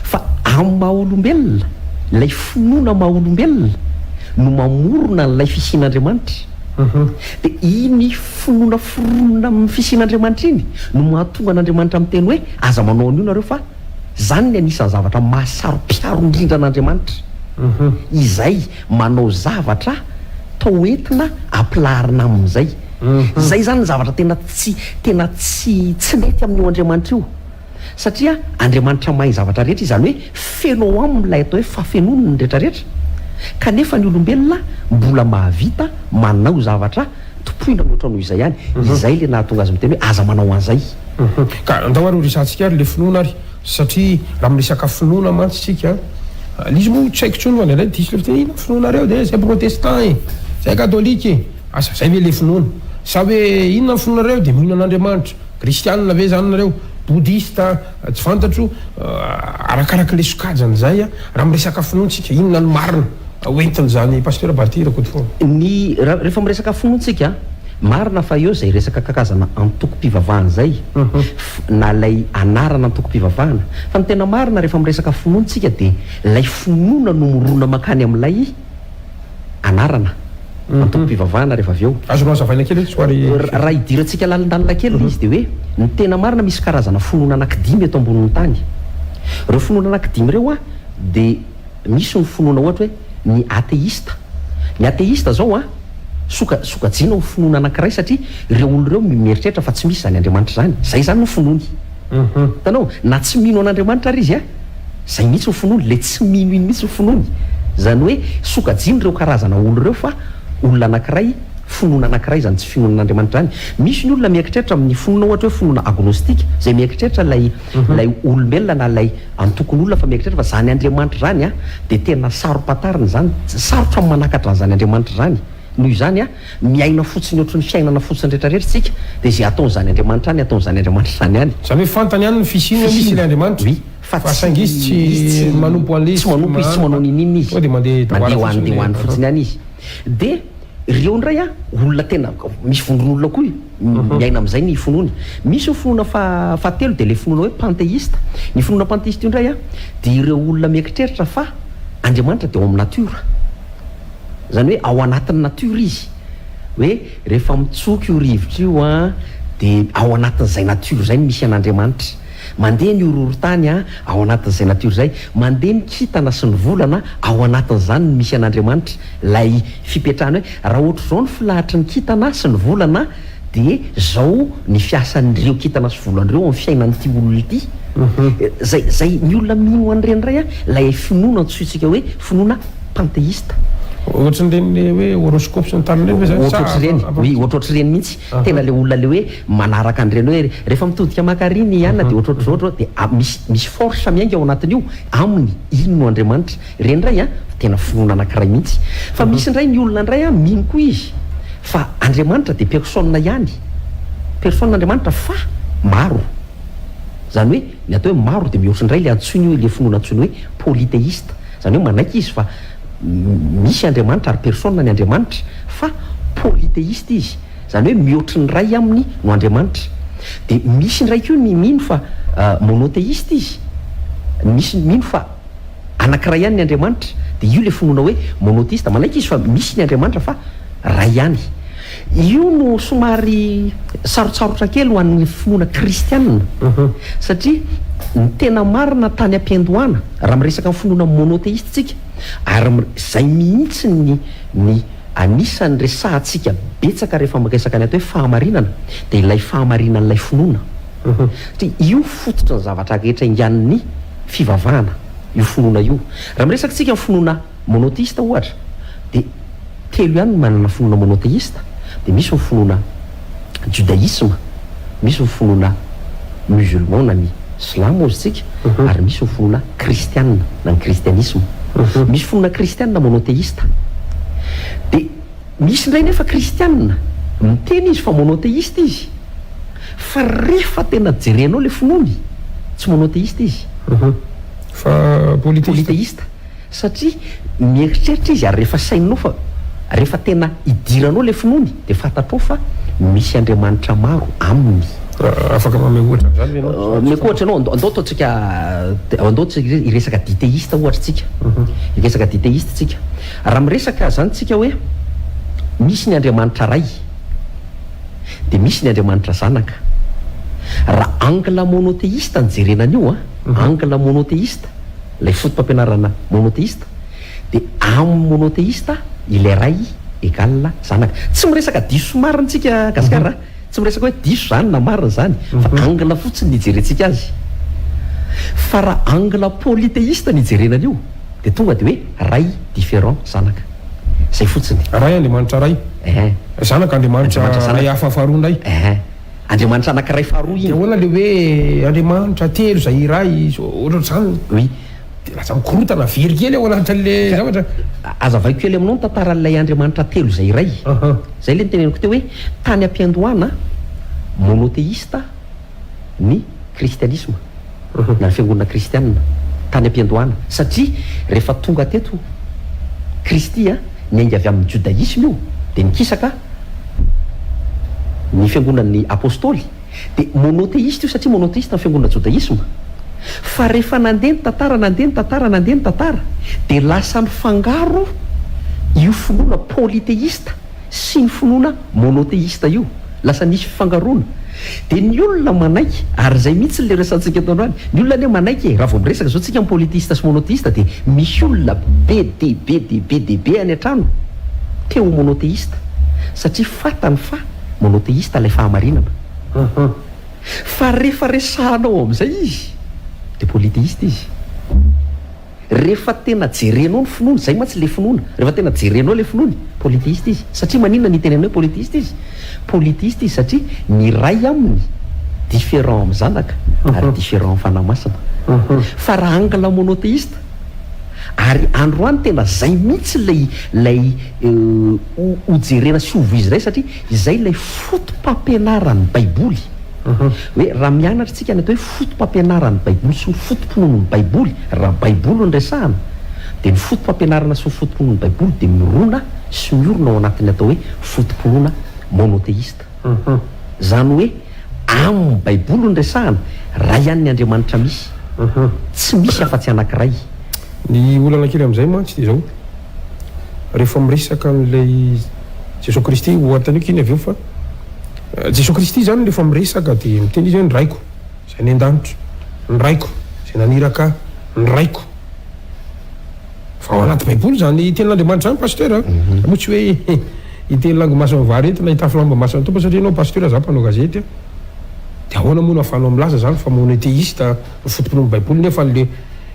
Fa amin'ny maha-olombelona, ilay finoana maha-olombelona no mamorona an'ilay fisian'Andriamanitra. Dia iny finoana foronina amin'ny fisian'Andriamanitra iny no mahatonga an'Andriamanitra miteny hoe, Aza manao an'io nareo fa izany ny anisan'ny zavatra maha-saro-piaro indrindra an'Andriamanitra. Izay. manao zavatra tao entina ampilaharina amin'izay. Izay izany ny zavatra tena tsy tena tsy tsy mety amin'io Andriamanitra io. Satria Andriamanitra mahay zavatra rehetra izy, izany hoe feno ao aminy ilay atao hoe fahafenoany ny rehetra rehetra. Kanefa ny olombelona mbola mahavita manao zavatra tompoina mihoatra noho izay ihany. Izay ilay nahatonga azy miteny hoe aza manao an'izay. Ka andao ary ho resahantsika ary ilay finoana ary. Satria raha miresaka finoana mantsy isika, le izy moa tsy haiko intsony fa indraindray diso le fiteny, inona finoanareo de zay protestant e, zay katolika e, asa zay ve le finoana? Sa hoe inona ny finoanareo de mino an'Andriamanitra, kristianina ve zany nareo, boudhiste, tsy fantatro, arakaraka le sokajiny zay, raha miresaka finoana isika, inona no marina hoentin'izany Pasteur Barty Rakotovao? Ny, rehefa miresaka finoana isika, Marina fa eo izay resaka kakazana antokom-pivavahana izay, na ilay anarana antokom-pivavahana. Fa ny tena marina rehefa miresaka finoana isika dia ilay finoana no mirona mankany amin'ilay anarana antokom-pivavahana rehefa avy eo. Azonao hazavaina kely hoe somary. Raha idirantsika lalindalina kely ilay izy dia hoe ny tena marina misy karazana finoana anankidimy eto ambonin'ny tany. Ireo finoana anankidimy ireo dia. Misy ny finoana ohatra hoe ny atheista. Ny atheista zao an, soka, sokajiana ho finoana anankiray satria ireo olona ireo mieritreritra fa tsy misy izany Andriamanitra izany. Zay izany no finoany. Hitanao? Na tsy mino an'Andriamanitra ary izy an, zay mihitsy no finoany, le tsy mino iny mihitsy no finoany. Izany hoe sokajiana ireo karazana olona ireo fa olona anankiray, finoana anankiray izany tsy finoana an'Andriamanitra izany. Misy ny olona mieritreritra amin'ny finoana ohatra hoe finoana agnostika, izay mieritreritra ilay ilay olombelona na ilay Antokon'olona fa mieritreritra fa zany Andriamanitra izany a dia tena saro-pantarina izany, sarotra ny manakatra an'izany Andriamanitra izany, noho izany a miaina fotsiny ohatry ny fiainana fotsiny rehetra rehetra isika dia izay ataon'izany Andriamanitra any ataon'izany Andriamanitra izany ihany. Izany hoe fantany ihany ny fisiany hoe misy ilay Andriamanitra Oui, fa fa saingy izy tsy manompo an'ilay izy, tsy manompo izy, tsy manao n'inon'inona izy, tonga dia mandeha mandeha ho any dia ho any fotsiny ihany izy. Dia ireo indray a olona tena misy vondron'olona koa Miaina amin'izay ny finoany. Misy ny finoana fahatelo dia ilay finoana hoe pantheiste. Ny finoana pantheiste io indray dia ireo olona mieritreritra fa Andriamanitra dia ao amin'ny natiora. Izany hoe ao anatin'ny natiora izy. Hoe rehefa mitsoka io rivotra io dia ao anatin'izay natiora izay no misy an'Andriamanitra. Mandeha ny horohorontany ao anatin'izay natiora izay, mandeha ny kintana sy ny volana, ao anatin'izany no misy an'Andriamanitra, ilay fipetrahany hoe raha ohatr'izao ny filahatry ny kintana sy ny volana dia zao ny fiasan'ireo kintana sy volana ireo amin'ny fiainan'ity olona ity. Zay, zay, ny olona mino an'ireny indray an, ilay finoana antsointsika hoe finoana panteista. Ohatran'ireny le hoe horoscope sy ny tariny ireny ve zany sa Ohatrohatr'ireny, oui, ohatrohatr'ireny mihitsy. Tena le olona le hoe manaraka an'ireny hoe rehefa mitodika maka ary ny anona dia ohatrohatr'izao ohatr'izao dia misy misy force miainga ao anatin'io aminy iny no Andriamanitra. Ireny indray an, tena finoana anankiray mihitsy. Fa misy indray ny olona indray an, mino koa izy fa Andriamanitra dia personne ihany, personne Andriamanitra fa maro. Izany hoe ny atao hoe maro dia mihoatra indray le antsoiny hoe le finoana antsoiny hoe polythéiste. Izany hoe manaiky izy fa misy Andriamanitra ary personne ny Andriamanitra fa polythéiste izy. Izany hoe mihoatry ny iray aminy no Andriamanitra. Dia misy indray koa ny mino fa monothéiste izy. Misy mino fa anankiray ihany ny Andriamanitra. Dia io ilay finoana hoe monothéiste. Manaiky izy fa misy ny Andriamanitra fa ray ihany. Io no somary sarotsarotra kely ho an'ny finoana kristianina satria ny tena marina tany am-piandohana, raha miresaka ny finoana monothéiste tsika, ary izay mihitsy ny ny anisan'ny resahantsika betsaka rehefa miresaka ny atao hoe fahamarinana dia ilay fahamarinan'ilay finoana satria io fototry ny zavatra rehetra ingan'ny fivavahana io finoana io. Raha miresaka tsika ny finoana monothéiste ohatra dia telo ihany ny manana finoana monothéiste dia misy ny finoana judaïsme, misy ny finoana musulman na ny silamo hozy tsika ary misy ny finoana kristiana na ny kristianisme. Misy finoana kristiana monothéiste. Dia misy indray nefa kristiana miteny izy fa monothéiste izy fa rehefa tena jerenao ilay finoany tsy monothéiste izy. Fa polythéiste. Polythéiste. Satria mieritreritra izy ary rehefa saininao fa rehefa tena idiranao ilay finoany dia fantatrao fa misy Andriamanitra maro aminy. Afaka manome ohatra an'izany ve ianao? Omeko ohatra ianao, andao ataontsika, andao tsika hiresaka dithéiste ohatra tsika, hiresaka dithéiste tsika. Raha miresaka izany tsika hoe misy ny Andriamanitra Ray, dia misy ny Andriamanitra Zanaka. Raha angle monothéiste no jerena an'io an, angle monothéiste, Ilay foto-pampianarana monotheista dia amin'ny monotheista ilay Ray egal Zanaka. Tsy miresaka diso sy marina tsika Gasikara a! Tsy miresaka hoe diso izany na marina izany fa angle fotsiny ny ijerentsika azy. Fa raha angle polytheista ny ijerena an'io dia tonga dia hoe Ray différent Zanaka. Izay fotsiny. Ray Andriamanitra Ray. Ehe. Zanaka Andriamanitra Ray hafa faharoa indray. Ehe. Andriamanitra anankiray faharoa iny. Dia ahoana ilay hoe Andriamanitra telo izay iray, ohatrohatr'izany? Oui. Dia lasa mikorotana very kely ao anatin'ilay zavatra. Azavaiko kely aminao ny tantaran'ilay Andriamanitra telo izay iray. Izay ilay noteneniko teo hoe tany am-piandohana monothéiste ny kristianisma na ny fiangonana kristianina tany am-piandohana satria rehefa tonga teto Kristy niainga avy amin'ny judaïsme io dia nikisaka Ny fiangonan'ny Apostoly dia monotheiste io satria monotheiste ny fiangonana jodaisma. Fa rehefa nandeha ny tantara, nandeha ny tantara, nandeha ny tantara dia lasa nifangaro io finoana polytheiste sy ny finoana monotheiste io. Lasa nisy fifangaroana. Dia ny olona manaiky, ary izay mihitsy ilay resahantsika eto androany, ny olona anie manaiky e, raha vao miresaka izao tsika amin'ny polytheiste sy monotheiste dia misy olona be dia be dia be dia be any an-trano te ho monotheiste satria fatany fa monotheiste ilay fahamarinana. Fa rehefa resahanao amin'izay izy dia polytheiste izy. Rehefa tena jerenao ny finoany, izay mantsy ilay finoana, rehefa tena jerenao ilay finoany, polytheiste izy. Satria maninona no itenenana hoe polytheiste izy? Polytheiste izy satria ny Ray aminy différent amin'ny Zanaka ary différent amin'ny Fanahy Masina. Fa raha angle monothéiste, ary androany tena izay mihitsy ilay ilay ho jerena sy ho voizinay satria izay ilay foto-pampianaran'ny Baiboly. Hoe raha mianatra isika ny atao hoe foto-pampianaran'ny Baiboly sy ny foto-pinoan'ny Baiboly, raha Baiboly no resahana, dia ny foto-pampianarana sy ny foto-pinoan'ny Baiboly dia mirona sy miorina ao anatin'ny atao hoe foto-pinoana monotheista. Izany hoe amin'ny Baiboly no resahana, Ray ihany ny Andriamanitra misy, tsy misy afa-tsy anankiray. Ny olana kely amin'izay mantsy dia izao, rehefa miresaka an'ilay Jesoa Kristy, ho antaniko iny avy eo fa Jesoa Kristy izany rehefa miresaka dia miteny izy hoe ny Raiko izay any an-danitra. ny Raiko, izay naniraka Ahy, ny Raiko. Fa ao anaty Baiboly izany tenin'Andriamanitra izany Pasteur a! Moa tsy hoe hiteny lango mason'ny vary eto na hitafy lamba mason'ny Tompo satria ianao Pasteur za mpanao gazety a! Dia ahoana moa no ahafahanao milaza izany fa monothéiste ny foto-pinoan'ny Baiboly nefa le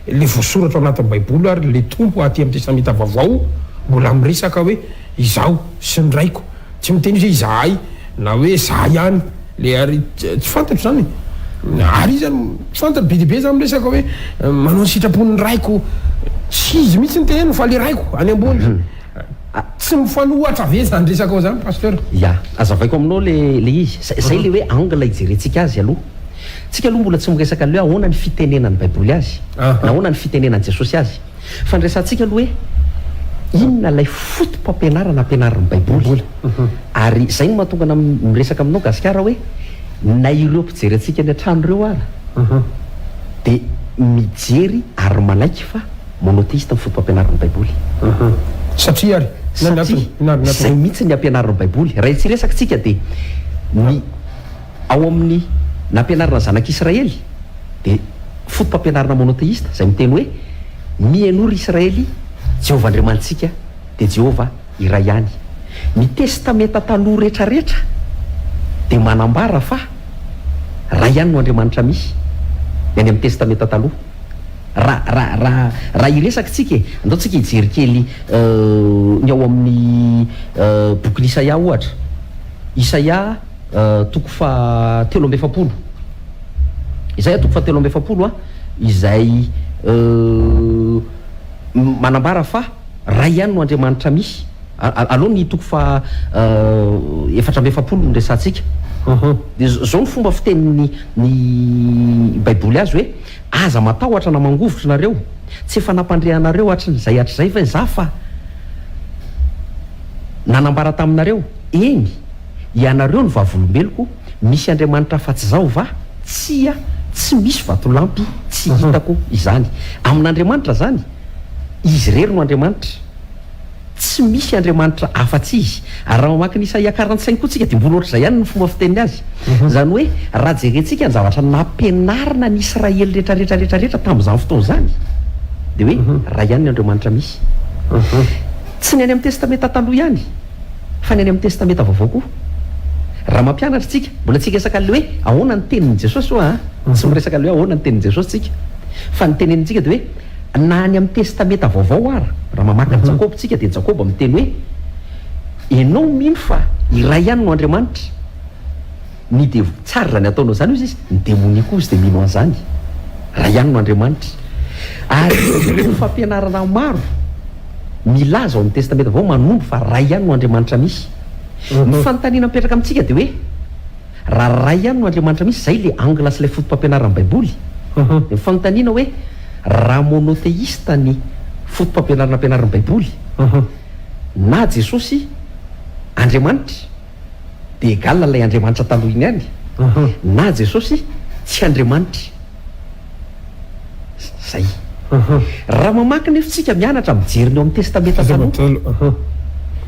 le voasoratra ao anatin'ny Baiboly ary le Tompo aty amin'ny Testamenta Vaovao mbola miresaka hoe izaho sy ny Raiko. Tsy miteny izy hoe izahay na hoe za ihany le ary tsy fantatro zany e! Ary iza no tsy fantatro be dia be za miresaka hoe manao ny sitrapon'ny raiko tsy izy mihitsy no teneniny fa le raiko any ambony tsy mifanohatra ve zany resakao zany pasteur? Ya, azavaiko aminao le le izy, zay zay le hoe angle ijerentsika azy aloha. Tsika aloha mbola tsy miresaka an'le hoe ahoana ny fitenenan'ny baiboly azy, na ahoana ny fitenenan'i Jesosy azy. Fa ny resahantsika aloha hoe inona ilay foto-pampianarana ampianarin'ny Baiboly. Ary izay no mahatonga ana miresaka aminao Gasikara hoe na ireo mpijery antsika any an-trano ireo ara dia mijery ary manaiky fa monotheiste ny foto-pampianaran'ny Baiboly. Satria ary? Inona ny antony? Inona ary ny antony? Satria izay mihitsy ny ampianarin'ny Baiboly. Raha tsy hiresaka isika dia ny ao amin'ny nampianarina ny zanak'Israely dia foto-pampianarana monotheista izay miteny hoe, Mihainoa ry Israely, Jehovah Andriamanitsika dia Jehovah iray ihany. Ny Testamenta Taloha rehetrarehetra dia manambara fa Ray ihany no Andriamanitra misy, ny any amin'ny Testamenta Taloha. Raha, raha, raha, raha hiresaka isika e, andao tsika hijery kely ny ao amin'ny bokin'i Isaia ohatra. Isaia toko faha 43. Isaia toko faha 43 izay manambara fa Ray ihany no Andriamanitra misy. Aleo ny toko faha 44 no resahantsika. Dia izao ny fomba fitenin'ny ny Baiboly azy hoe, Aza matahotra na mangovitra nareo, tsy efa nampandre anareo hatrin'izay hatrizay ve za fa nanambara taminareo? Eny, ianareo no vavolombeloko, misy Andriamanitra afa-tsy Izaho va? Tsia, tsy misy vatolampy, tsy hitako izany. Amin'Andriamanitra izany, Izy irery no Andriamanitra. Tsy misy Andriamanitra afa-tsy Izy. Ary raha mamaky ny Isaia 45 koa tsika dia mbola ohatr'izay ihany ny fomba fiteniny azy. Izany hoe, raha jerentsika ny zavatra nampianarina ny Israely rehetra rehetra rehetra rehetra tamin'izany fotoana izany, dia hoe, Ray ihany ny Andriamanitra misy. Tsy ny any amin'ny Testamenta Taloha ihany. Fa ny any amin'ny Testamenta Vaovao koa. Raha mampianatra isika, mbola tsy hiresaka an'ilay hoe ahoana ny tenin'i Jesosy ho'a an, tsy miresaka an'ilay hoe ahoana ny tenin'i Jesosy isika. Fa ny tenenintsika dia hoe na any amin'ny Testamenta Vaovao ara, raha mamaky an'i Jakoba isika dia Jakoba miteny hoe ianao mino fa iray ihany no Andriamanitra, ny devo, tsara izany ataonao izany hozy izy, ny demonia koa hozy dia mino an'izany, iray ihany no Andriamanitra. Ary ireo fampianarana maro milaza ao amin'ny Testamenta Vaovao manondro fa Ray ihany no Andriamanitra misy. Ny fanontaniana mipetraka amintsika dia hoe, raha Ray ihany no Andriamanitra misy, izay ilay angle sy ilay foto-pampianaran'ny Baiboly, dia ny fanontaniana hoe, raha monotheista ny foto-pampianarana ampianarin'ny Baiboly, na Jesosy Andriamanitra, dia égal ilay Andriamanitra taloha iny ihany, na Jesosy tsy Andriamanitra. Zay. Raha mamaky nefa tsika mianatra mijery ny ao amin'ny Testamenta Taloha,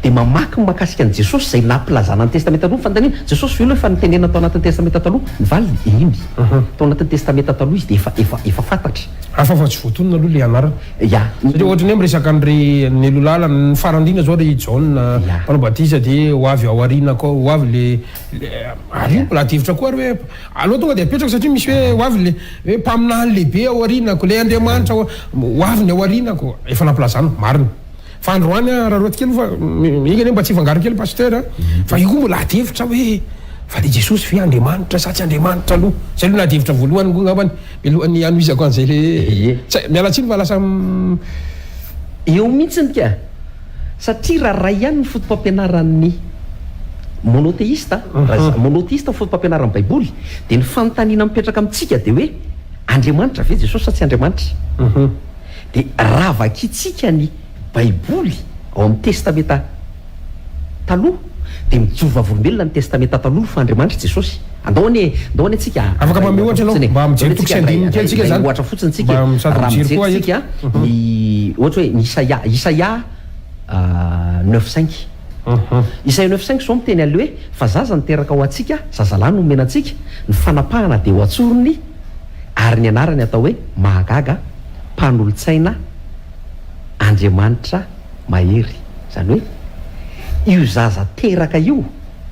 dia mamaky ny mahakasika an'i Jesosy izay nampilazana ny Testamenta Taloha ny fanontaniana, Jesosy ve aloha efa nitenenina tao anatin'ny Testamenta Taloha? Ny valiny, eny. Tao anatin'ny Testamenta Taloha izy dia efa efa efa fantatra. Hafa fa tsy voatonona aloha ilay anarana. Ya. Satria ohatry ny hoe miresaka an'i ry Nelolala, ny farany indrindra izao ry Jaona mpanao batisa dia ho avy ao aoriana koa, ho avy le ary io mbola adihevitra koa ary hoe aleo tonga dia apetraka satria misy hoe ho avy le hoe mpaminany lehibe ao aorianako, le Andriamanitra ho avy ny ao aorianako, efa nampilazana, marina. Fa androany aho raha roa kely fa enga anie mba tsy hifangaro kely Pasteur a, fa io koa mbola adihevitra hoe fa le Jesosy ve Andriamanitra sa tsy Andriamanitra aloha, zay aloha ny adihevitra voalohany koa angambany. Mialohan'ny hanohizako an'izay le Ie. Tsy hay, miala tsiny fa lasa Eo mihitsiny ka! Satria raha ray ihany ny foto-pampianaran'ny monotheista, raha monotheista ny foto-pampianaran'ny Baiboly, dia ny fanontaniana mipetraka amintsika dia hoe, Andriamanitra ve Jesosy sa tsy Andriamanitra? Dia raha vakintsika ny Baiboly ao amin'ny Testamenta Taloha dia mijoro vavolombelona ny Testamenta Taloha fa Andriamanitra i Jesosy. Andao anie, andao anie tsika Afaka handray manome ohatra ohatra ianao fotsiny e. mba Andao mijery anie toko tsika sy handray andininy kely handray tsika handray zany ohatra fotsiny tsika mba e. sady Raha mijery mijery koa tsika eto. ny ohatra hoe ny Isaia, Isaia neuf cinq. Isaia neuf cinq izao miteny an'ilay hoe fa zaza niteraka ho antsika, zazalahy no omena antsika, ny fanapahana dia ho antsorony. Ary ny anarany atao hoe Mahagaga, Mpanolotsaina, Andriamanitra Mahery. Izany hoe io zaza teraka io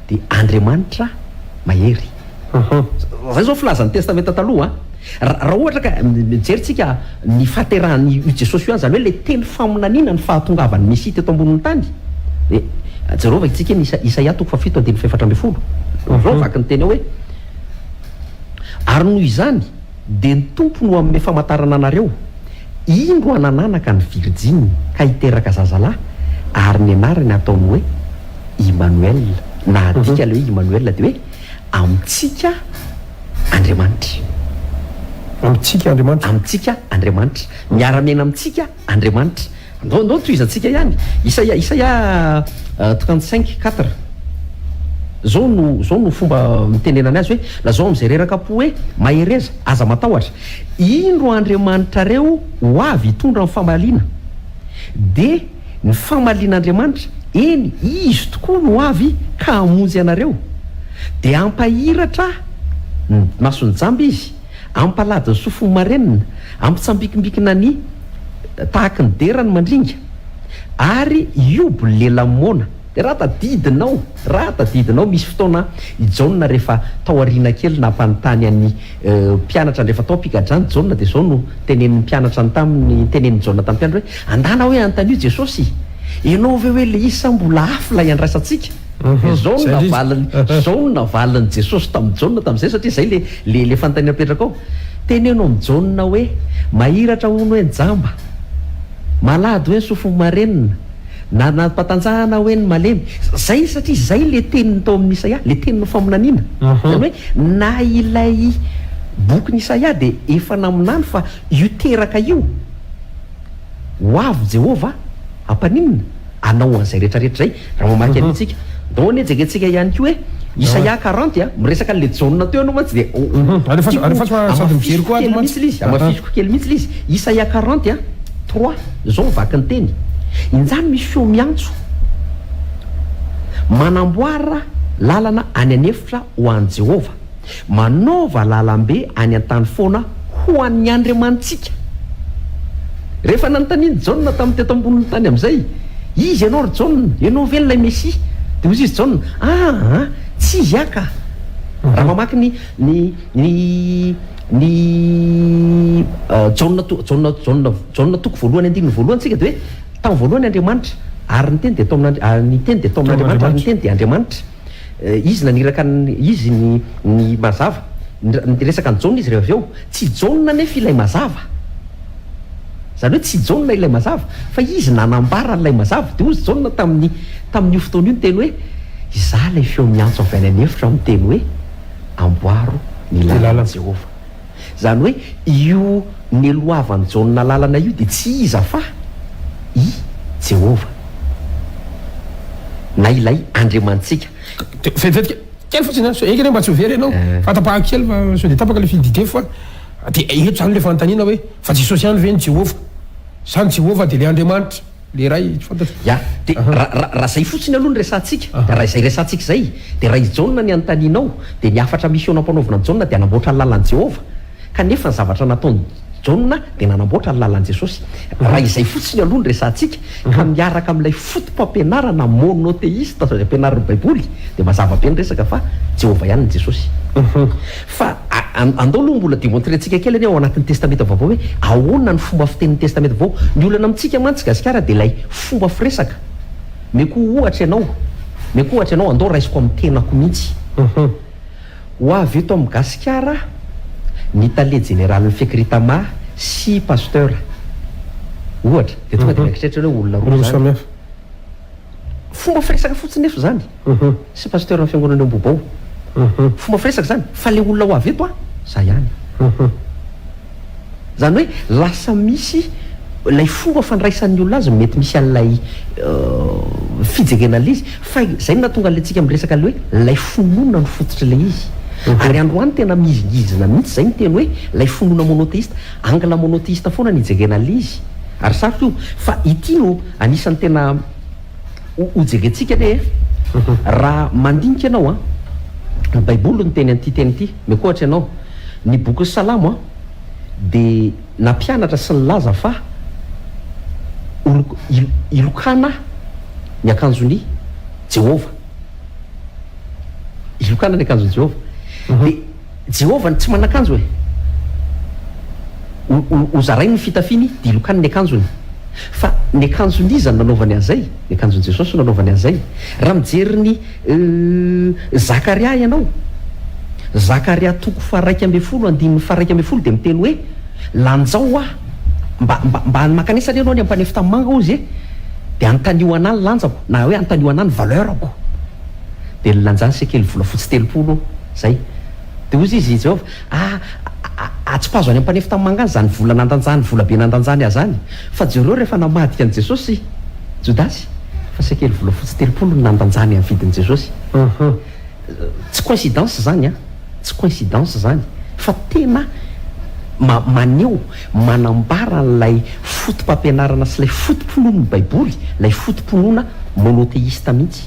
dia Andriamanitra Mahery. Izay izao filazan'ny Testamenta Taloha an. Raha ohatra ka mijery tsika ny fahaterahan'i io Jesosy io ihany, izany hoe ilay teny faminaniana ny fahatongavan'ny Mesia teto ambonin'ny tany, dia jereo vakintsika ny Isaia toko fahafito andininy fahefatra ambin'ny folo. Izao no vaky ny teny ao hoe. Ary noho izany, dia ny Tompo no hanome famantarana anareo, Indro hanananaka ny virijina ka hiteraka zazalahy, ary ny anarany hataony hoe Imanoela, na adika ilay hoe Imanoela dia hoe Amintsika Andriamanitra. Amintsika Andriamanitra. Amintsika Andriamanitra. Miara-miaina amintsika Andriamanitra. Ndao ndao tohizantsika ihany. Isaia Isaia 35, 4. Zao no zao no fomba mitenenany azy hoe, lazao amin'izay reraka am-po hoe, mahereza, aza matahotra. Indro Andriamanitrareo ho avy hitondra ny famaliana. Dia ny famalian'Andriamanitra, eny, Izy tokoa no avy ka hamonjy anareo. Dia hampahiratra ny mason'ny jamba Izy. Hampalady ny sofin'ny marenina, hampitsambikimbikina ny tahaky ny dera ny mandringa, ary hiobo ny lelan'ny moana. Dia raha tadidinao, raha tadidinao, misy fotoana i Jaona rehefa tao aoriana kely nampanontany an'ny mpianatra, rehefa tao am-pigadrana i Jaona, dia izao no tenenin'ny mpianatra ny taminy, tenenin'i Jaona tamin'ny mpianatra hoe, Andana hoe anontanio Jesosy, ianao ve hoe ilay izy sa mbola hafa ilay andrasantsika? Dia izao no navaliny, izao no navalin'i Jesosy tamin'i Jaona tamin'izay, satria izay ilay Le le fanontaniana apetraka ao, teneno amin'i Jaona hoe, mahiratra hono hoe ny jamba, malady hoe ny sofin'ny marenina, na nampatanjahana hoe ny malemy. Zay satria zay le teniny tao amin'ny Isaia, le tenin'ny faminaniana. Zany hoe na ilay bokin'i Isaia dia efa naminany fa io teraka io, Ho avy Jehovah hampaninona anao an'izay rehetra rehetra izay. Raha mamaky an'io tsika. Ndao anie jerentsika ihany koa hoe Isaia 40 a, miresaka an'ilay Jaona teo ianao mantsy dia Alefaso, alefaso fa sady mijery koa ato mantsy. Hamafisiko kely mihitsy ilay izy, hamafisiko kely mihitsy ilay izy. Isaia 40 a, 3, izao ny vaky ny teny. Injany misy feo miantso, Manamboara lalana any an'efitra ho an'i Jehovah. Manaova lalambe any an-tany foana ho an'ny Andriamanitsika. Rehefa nanontanian'i Jaona tamin'ny teto ambonin'ny tany amin'izay, Iza ianao ry Jaona? Ianao ve ilay Mesia? Dia hoy izy Jaona, Aa, tsy izy aho ka. Raha mamaky ny, ny, ny, ny Jaona, Jaona, Jaona, Jaona toko voalohany andininy voalohany isika dia hoe, Tamin'ny voalohany Andriamanitra, ary ny Teny dia tao amin'Andri-, ny Teny dia tao amin'Andriamanitra, ary ny Teny dia Andriamanitra. Izy naniraka ny, izy ny, ny mazava. Niresaka an'i Jaona izy rehefa avy eo. Tsy Jaona anefa ilay mazava. Izany hoe tsy Jaona ilay mazava, fa izy nanambara an'ilay mazava. Dia hozy Jaona tamin'ny, tamin'io fotoana io niteny hoe, Izaho ilay feo miantso avy any an'efitra miteny hoe, Amboaro ny lalan'i Jehovah. Izany hoe io neloavan'i Jaona lalana io dia tsy iza fa i Jehovah, na ilay Andriamanitsika. Vetivety kely fotsiny an, sao enga anie mba tsy ho very ianao fa tapahako kely fa sao dia tapaka ilay fil d'idée fa dia eto izany ilay fanontaniana hoe fa Jesosy ihany ve ny Jehovah sa ny Jehovah dia ilay Andriamanitra? Le ray tsy fantatro. Ya, dia raha izay fotsiny aloha no resahantsika, raha izay resahantsika izay, dia raha i Jaona ny anontanianao, dia ny hafatra misy eo nampanaovina an'i Jaona dia hanamboatra ny lalan'i Jehovah, kanefa ny zavatra nataon'i Jaona dia nanamboatra ny lalan'i Jesosy. Raha izay fotsiny aloha no resahantsika, ka miaraka amin'ilay foto-pampianarana monotheista izay ampianarin'ny Baiboly, dia mazava be ny resaka fa Jehovah ihany ny Jesosy. Fa andao aloha mbola demontrer-ntsika kely anie ao anatin'ny Testamenta Vaovao hoe ahoana ny fomba fitenin'ny Testamenta Vaovao. Ny olana amintsika mantsy Gasikara dia ilay fomba firesaka. Meko ohatra ianao, meko ohatra ianao, andao raisiko amin'ny tenako mihitsy. Ho avy eto amin'i Gasikara ny tale jeneralin'ny Fecritama sy Pasteur. Ohatra. Dia tonga dia mieritreritra hoe olona roa izany. Fomba firesaka fotsiny nefa izany. Sy pasteur ny fiangonana eo Ambohibao. Fomba firesaka izany fa le olona ho avy eto an, za ihany. Izany hoe lasa misy ilay fomba fandraisan'ny olona azy mety misy an'ilay fijerena an'ilay izy fa izay no nahatonga an'ilay tsika miresaka an'ilay hoe ilay finoana no fototr'ilay izy. Ary androany tena mihizingizina mihitsy izay miteny hoe ilay finoana monotheiste, angle monotheiste foana no ijerena an'ilay izy. Ary sarotra io fa ity no anisan'ny tena Ho jerentsika anie e! Raha mandinika ianao an, ny Baiboly no miteny an'ity teny ity, omeko ohatra ianao, ny bokin'ny Salamo an, dia nampianatra sy nilaza fa hilokana ny akanjon'i Jehovah. Hilokana ny akanjon'i Jehovah. Dia Jehovah tsy manan-kanjo e. Hozarainy ny fitafiany dia hilokany ny akanjony. Fa ny akanjon'iza no nanaovany an'izay? Ny akanjon'i Jesosy no nanaovany an'izay. Raha mijery ny Zakaria ianao, Zakaria toko faha-11 andininy faha-11 dia miteny hoe, Lanjao aho, mba, mba, mba mankanesa anie ianao any am-panefy tanimanga hozy e, dia anontanio anà ny lanjako, na hoe anontanio anà ny valeur-ko. Dia nilanjany sekely volafotsy 30, izay. Dia hozy izy, Jehovah, a, a, atsipazo any am-panefy tanimanga any izany vola nandanjany, vola be nandanjany ahy izany. Fa jereo rehefa namadika an'i Jesosy Jodasy, fa sekely volafotsy 30 no nandanjany an'ny vidin'i Jesosy. Tsy coïncidence izany an! Tsy coïncidence izany fa tena ma maneho, manambara an'ilay foto-pampianarana sy ilay foto-pinoan'ny Baiboly, ilay foto-pinoana monothéiste mihitsy.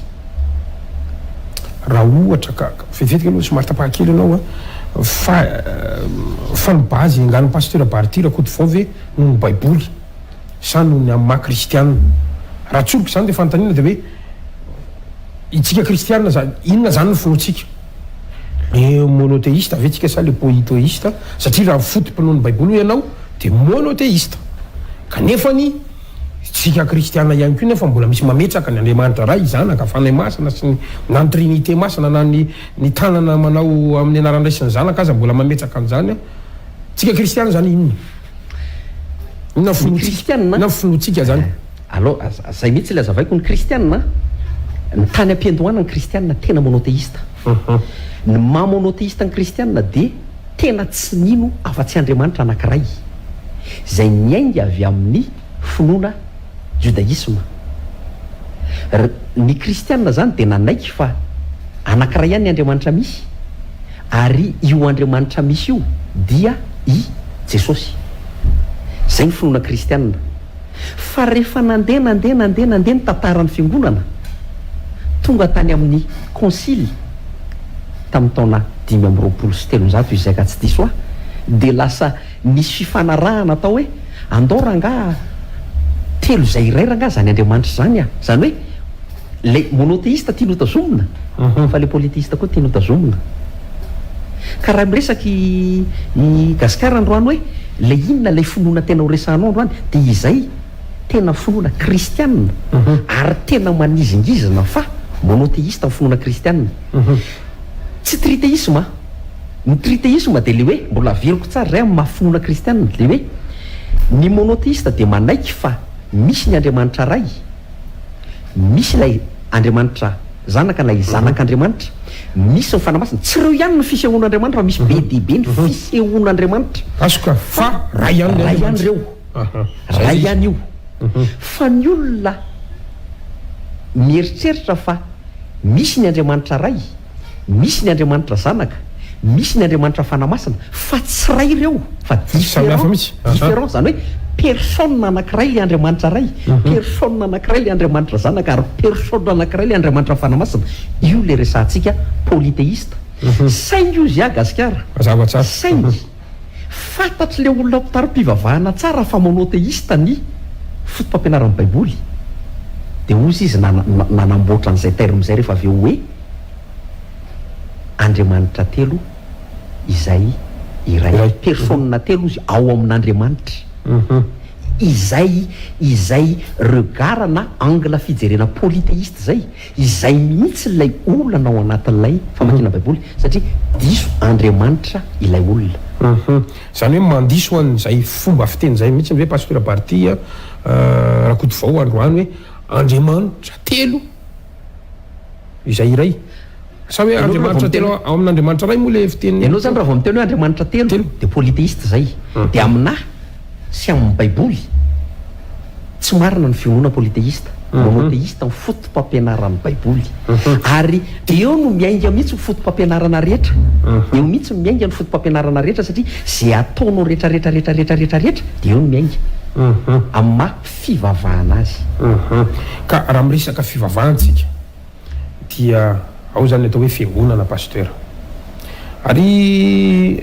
Raha ohatra ka, vetivetiky aloha somary tapaha kely ianao an, fa fa ny base iangan'ny Pasteur Barty Rakotovao ve noho ny baiboly sa noho ny amin'ny maha kristianina? Raha tsoriko izany dia fanontaniana dia hoe itsika kristianina zany inona zany ny finoantsika? Le monothéiste ve tsika sa le polythéiste? Satria raha foto-pinoan'ny baiboly hoy ianao dia monothéiste kanefany tsika kristiana ihany koa nefa mbola misy mametraka ny Andriamanitra Ray, Zanaka, Fanahy Masina sy ny na ny Trinité Masina na ny ny tanana manao amin'ny anaran'ny Ray sy ny Zanaka aza mbola mametraka an'izany. Tsika kristiana zany inona? Inona ny finoantsika? Inona ny finoantsika zany? Alors, zay mihitsy ilay azavaiko, ny kristiana, ny tany am-piandohana ny kristiana tena monothéiste. Ny maha monothéiste ny kristiana dia tena tsy nino afa-tsy Andriamanitra anankiray, izay niainga avy amin'ny finoana judaïsme. R, Ny kristiana zany dia nanaiky fa anankiray ihany ny Andriamanitra misy, Ary io Andriamanitra misy io dia i Jesosy. Izay ny finoana kristianina. Fa rehefa nandeha nandeha nandeha nandeha ny tantaran'ny fiangonana, tonga tany amin'ny konsily tamin'ny taona 325 izay raha tsy diso ahy, dia lasa nisy fifanarahana atao hoe andao rangaha telo izay iray rangaha izany Andriamanitra izany a! Izany hoe Ilay monothéiste tiany hotazomina fa ilay polythéiste koa tiany hotazomina. Ka raha miresaka i i Gasikara androany hoe ilay inona ilay finoana tena horesahanao androany dia izay tena finoana kristianina ary tena manizingizina fa monothéiste ny finoana kristianina. Tsy tritheisme an! Ny tritheisme dia ilay hoe, mbola averiko tsara izay amin'ny maha finoana kristianina, ilay hoe ny monothéiste dia manaiky fa misy ny Andriamanitra Ray, Misy ilay Andriamanitra Zanaka na ilay Zanak'Andriamanitra, misy ny Fanahy Masina. Tsy ireo ihany no fisehoan'Andriamanitra fa misy be dia be ny fisehoan'Andriamanitra. Azoko fa Ray ihany ilay Ray ihany ireo. Ray ihany io. Fa ny olona mieritreritra fa misy ny Andriamanitra Ray, Misy ny Andriamanitra Zanaka, misy ny Andriamanitra Fanahy Masina, fa tsy iray ireo, fa différent, différent, izany hoe personne anankiray ilay Andriamanitra Ray, personne anankiray ilay Andriamanitra Zanaka, ary personne anankiray ilay Andriamanitra Fanahy Masina. Io ilay resahantsika polythéiste. Saingy hozy aho Gasikara, saingy Fantatr'ilay olona mpitari-pivavahana tsara fa monothéiste ny foto-pampianaran'ny Baiboly. Dia hozy izy nanamboatra an'izay terme izay rehefa avy eo hoe Andriamanitra telo izay iray. Personne telo hozy ao amin'Andriamanitra. Izay izay regard na angle fijerena polythéiste izay. Izay mihitsy ilay olana ao anatin'ilay famakiana baiboly satria diso Andriamanitra ilay olona. Hum. Izany hoe mandiso an'izay fomba fiteny izay mihitsy ve Pasteur Barty Rakotovao androany hoe Andriamanitra telo izay iray? Sa hoe Andriamanitra telo ao amin'Andriamanitra iray moa ilay fiteny? Ianao izany raha vao miteny hoe Andriamanitra telo dia polythéiste izay. Dia aminà sy amin'ny baiboly tsy marina ny finoana polythéiste, monothéiste ny foto-pampianaran'ny baiboly. Ary eo no miainga mihitsy ny foto-pampianarana rehetra, eo mihitsy no miainga ny foto-pampianarana rehetra satria ze ataonao rehetra rehetra rehetra rehetra rehetra rehetra dia eo no miainga amin'ny maha fivavahana azy. Ka raha miresaka fivavahana tsika dia ao zany ny atao hoe fiangonana Pasteur. Ary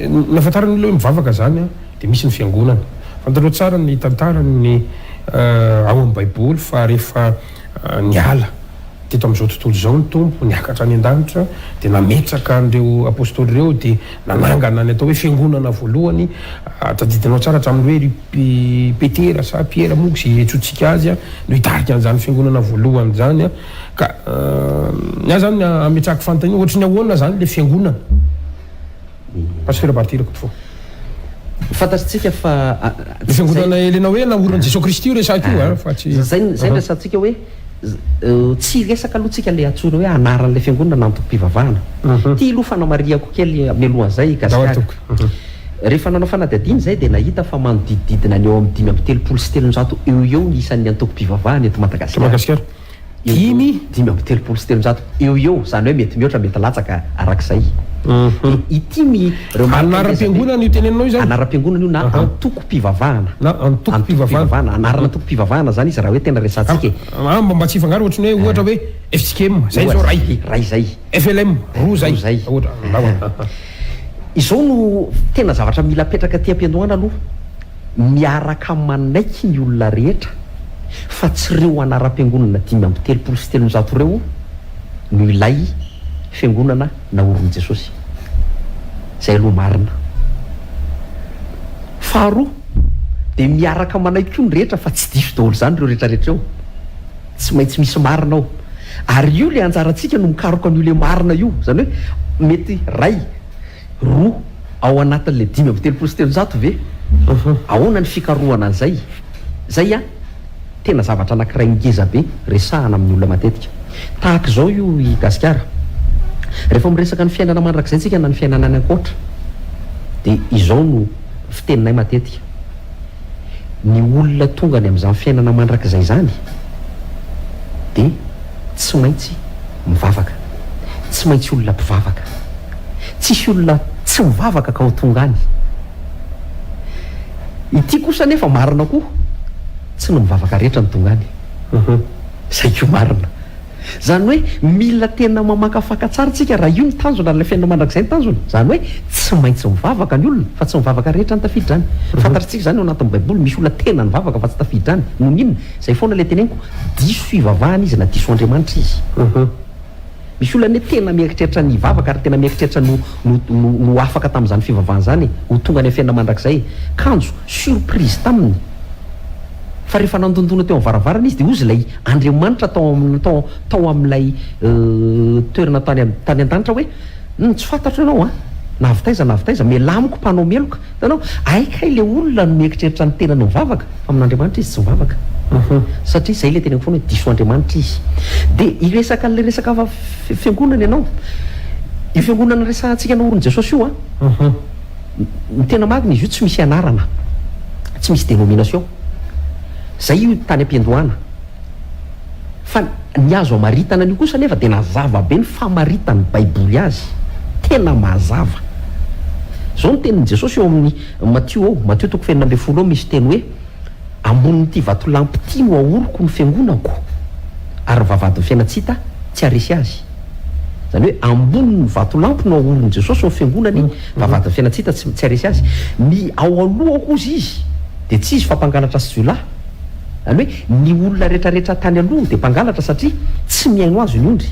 ny ahafantarana ny olona hoe mivavaka zany an. dia misy ny fiangonana. Fantatrao tsara ny tantaran'ny ao amin'ny baiboly fa rehefa niala teto amin'izao tontolo izao ny Tompo, niakatra any an-danitra, dia nametraka an'ireo Apostoly ireo, dia nanangana ny atao hoe Fiangonana voalohany, tadidinao tsara hatramin'ny hoe ry Petera sa Piera moa izay iantsoantsika azy no hitarika an'izany Fiangonana voalohany izany, ka ny ahy izany ametrahako fanontaniana, ohatry ny ahoana izany ilay Fiangonana? Pasteur Barty Rakotovao. Fantatritsika fa. Ny fiangonana Helena hoe naorin'i Jesoa Kristy io resaka io fa tsy. Zay zay no resahantsika hoe tsy hiresaka aloha tsika le antsoina hoe anaran'ilay fiangonana na antokom-pivavahana. Ity aloha fanamarihako kely mialohan'izay i Gasikara. Rehefa nanao fanadihadiana izay dia nahita fa manodidididina ny eo amin'ny 335 eo ho eo ny isan'ny antokom-pivavahana eto Madagasikara. Dimy? 335 eo ho eo, izany hoe mety mihoatra mety latsaka arak'izay. Dia ity ny remarque ngeza be. Anaram-piangonana io teneninao io izany? Anaram-piangonana io na antokom-pivavahana. Na antokom-pivavahana. Antokom-pivavahana, anarana antokom-pivavahana izany izy raha hoe tena resahantsika e. Ah, mba tsy hifangaro ohatry ny hoe ohatra hoe FJKM, izay izao ray. Ray izay. FLM, roa izay. Roa izay. Ohatra, ndao. Izao no tena zavatra mila apetraka aty am-piandohana aloha. Miaraka manaiky ny olona rehetra fa tsy ireo anaram-piangonana 335 ireo no ilay fiangonana naorin'i Jesosy. Izay aloha marina. Faharoa, dia miaraka manaiky koa ny rehetra fa tsy diso daholo izany ireo rehetra rehetra ireo. Tsy maintsy misy marina ao. Ary io ilay anjarantsika no mikaroka an'io ilay marina io. Izany hoe mety iray. Roa ao anatin'ilay 335 ve? Ahoana ny fikarohana an'izay? Izay an, tena zavatra anankiray ngeza be resahana amin'ny olona matetika. Tahaka izao io i Gasikara. Rehefa miresaka ny fiainana mandrakizay tsika na ny fiainana any ankoatra dia izao no fiteninay matetika, ny olona tonga any amin'izany fiainana mandrakizay izany dia tsy maintsy mivavaka. Tsy maintsy olona mpivavaka. Tsisy olona tsy mivavaka ka ho tonga any. Ity kosa anefa marina koa, tsy ny mivavaka rehetra no tonga any. Izay koa marina. Izany hoe mila tena mamakafaka tsara tsika raha io ny tanjona, ary ilay fiainana mandrakizay ny tanjona. Izany hoe tsy maintsy mivavaka ny olona fa tsy mivavaka rehetra no tafiditra any. Fantatritsika izany ao anatin'ny baiboly misy olona tena nivavaka fa tsy tafiditra any. Noho ny inona? Izay foana ilay teneniko, diso fivavahana izy na diso Andriamanitra izy. Misy olona anie tena mieritreritra ny hivavaka ary tena mieritreritra ny ho no no ho afaka tamin'izany fivavahana izany e, ho tonga any amin'ny fiainana mandrakizay e. Kanjo, surprise taminy fa rehefa nandondona teo amin'ny varavarana izy dia hozy ilay Andriamanitra tao amin'ny tao tao amin'ilay toerana tany tany an-danitra hoe, hum, tsy fantatro ianao an, na avy taiza na avy taiza, mialà amiko mpanao meloka. Hitanao? Hay kay le olona no mieritreritra ny tenany mivavaka, fa amin'Andriamanitra izy tsy mivavaka. Satria izay le teneniko foana hoe diso Andriamanitra izy. Dia hiresaka an'ilay resaka fiangonana ianao. Io fiangonana resahantsika naorin'i Jesosy io an, ny tena marina izy io tsy misy anarana, tsy misy dénomination. Izay io tany am-piandohana. Fa ny azo amaritana an'io kosa anefa dia nazava be ny famaritan'ny Baiboly azy. Tena mazava. Izao ny tenin'i Jesosy eo amin'ny Matio ao, Matio toko fahenina ambin'ny folo ao misy teny hoe, Ambonin'ity vatolampy ity no ahoriko ny fiangonako, ary ny vavahadin'ny fiainan-tsy hita tsy haharesy azy. Izany hoe ambonin'ny vatolampy no ahorin'i Jesosy ny fiangonany, vavahadin'ny fiainan-tsy hita tsy haharesy azy. Ny ao aloha hozy izy dia tsy izy fa mpangalatra sy jiolahy. Izany hoe ny olona retraretra tany aloha dia mpangalatra satria tsy mihaino azy ny ondry.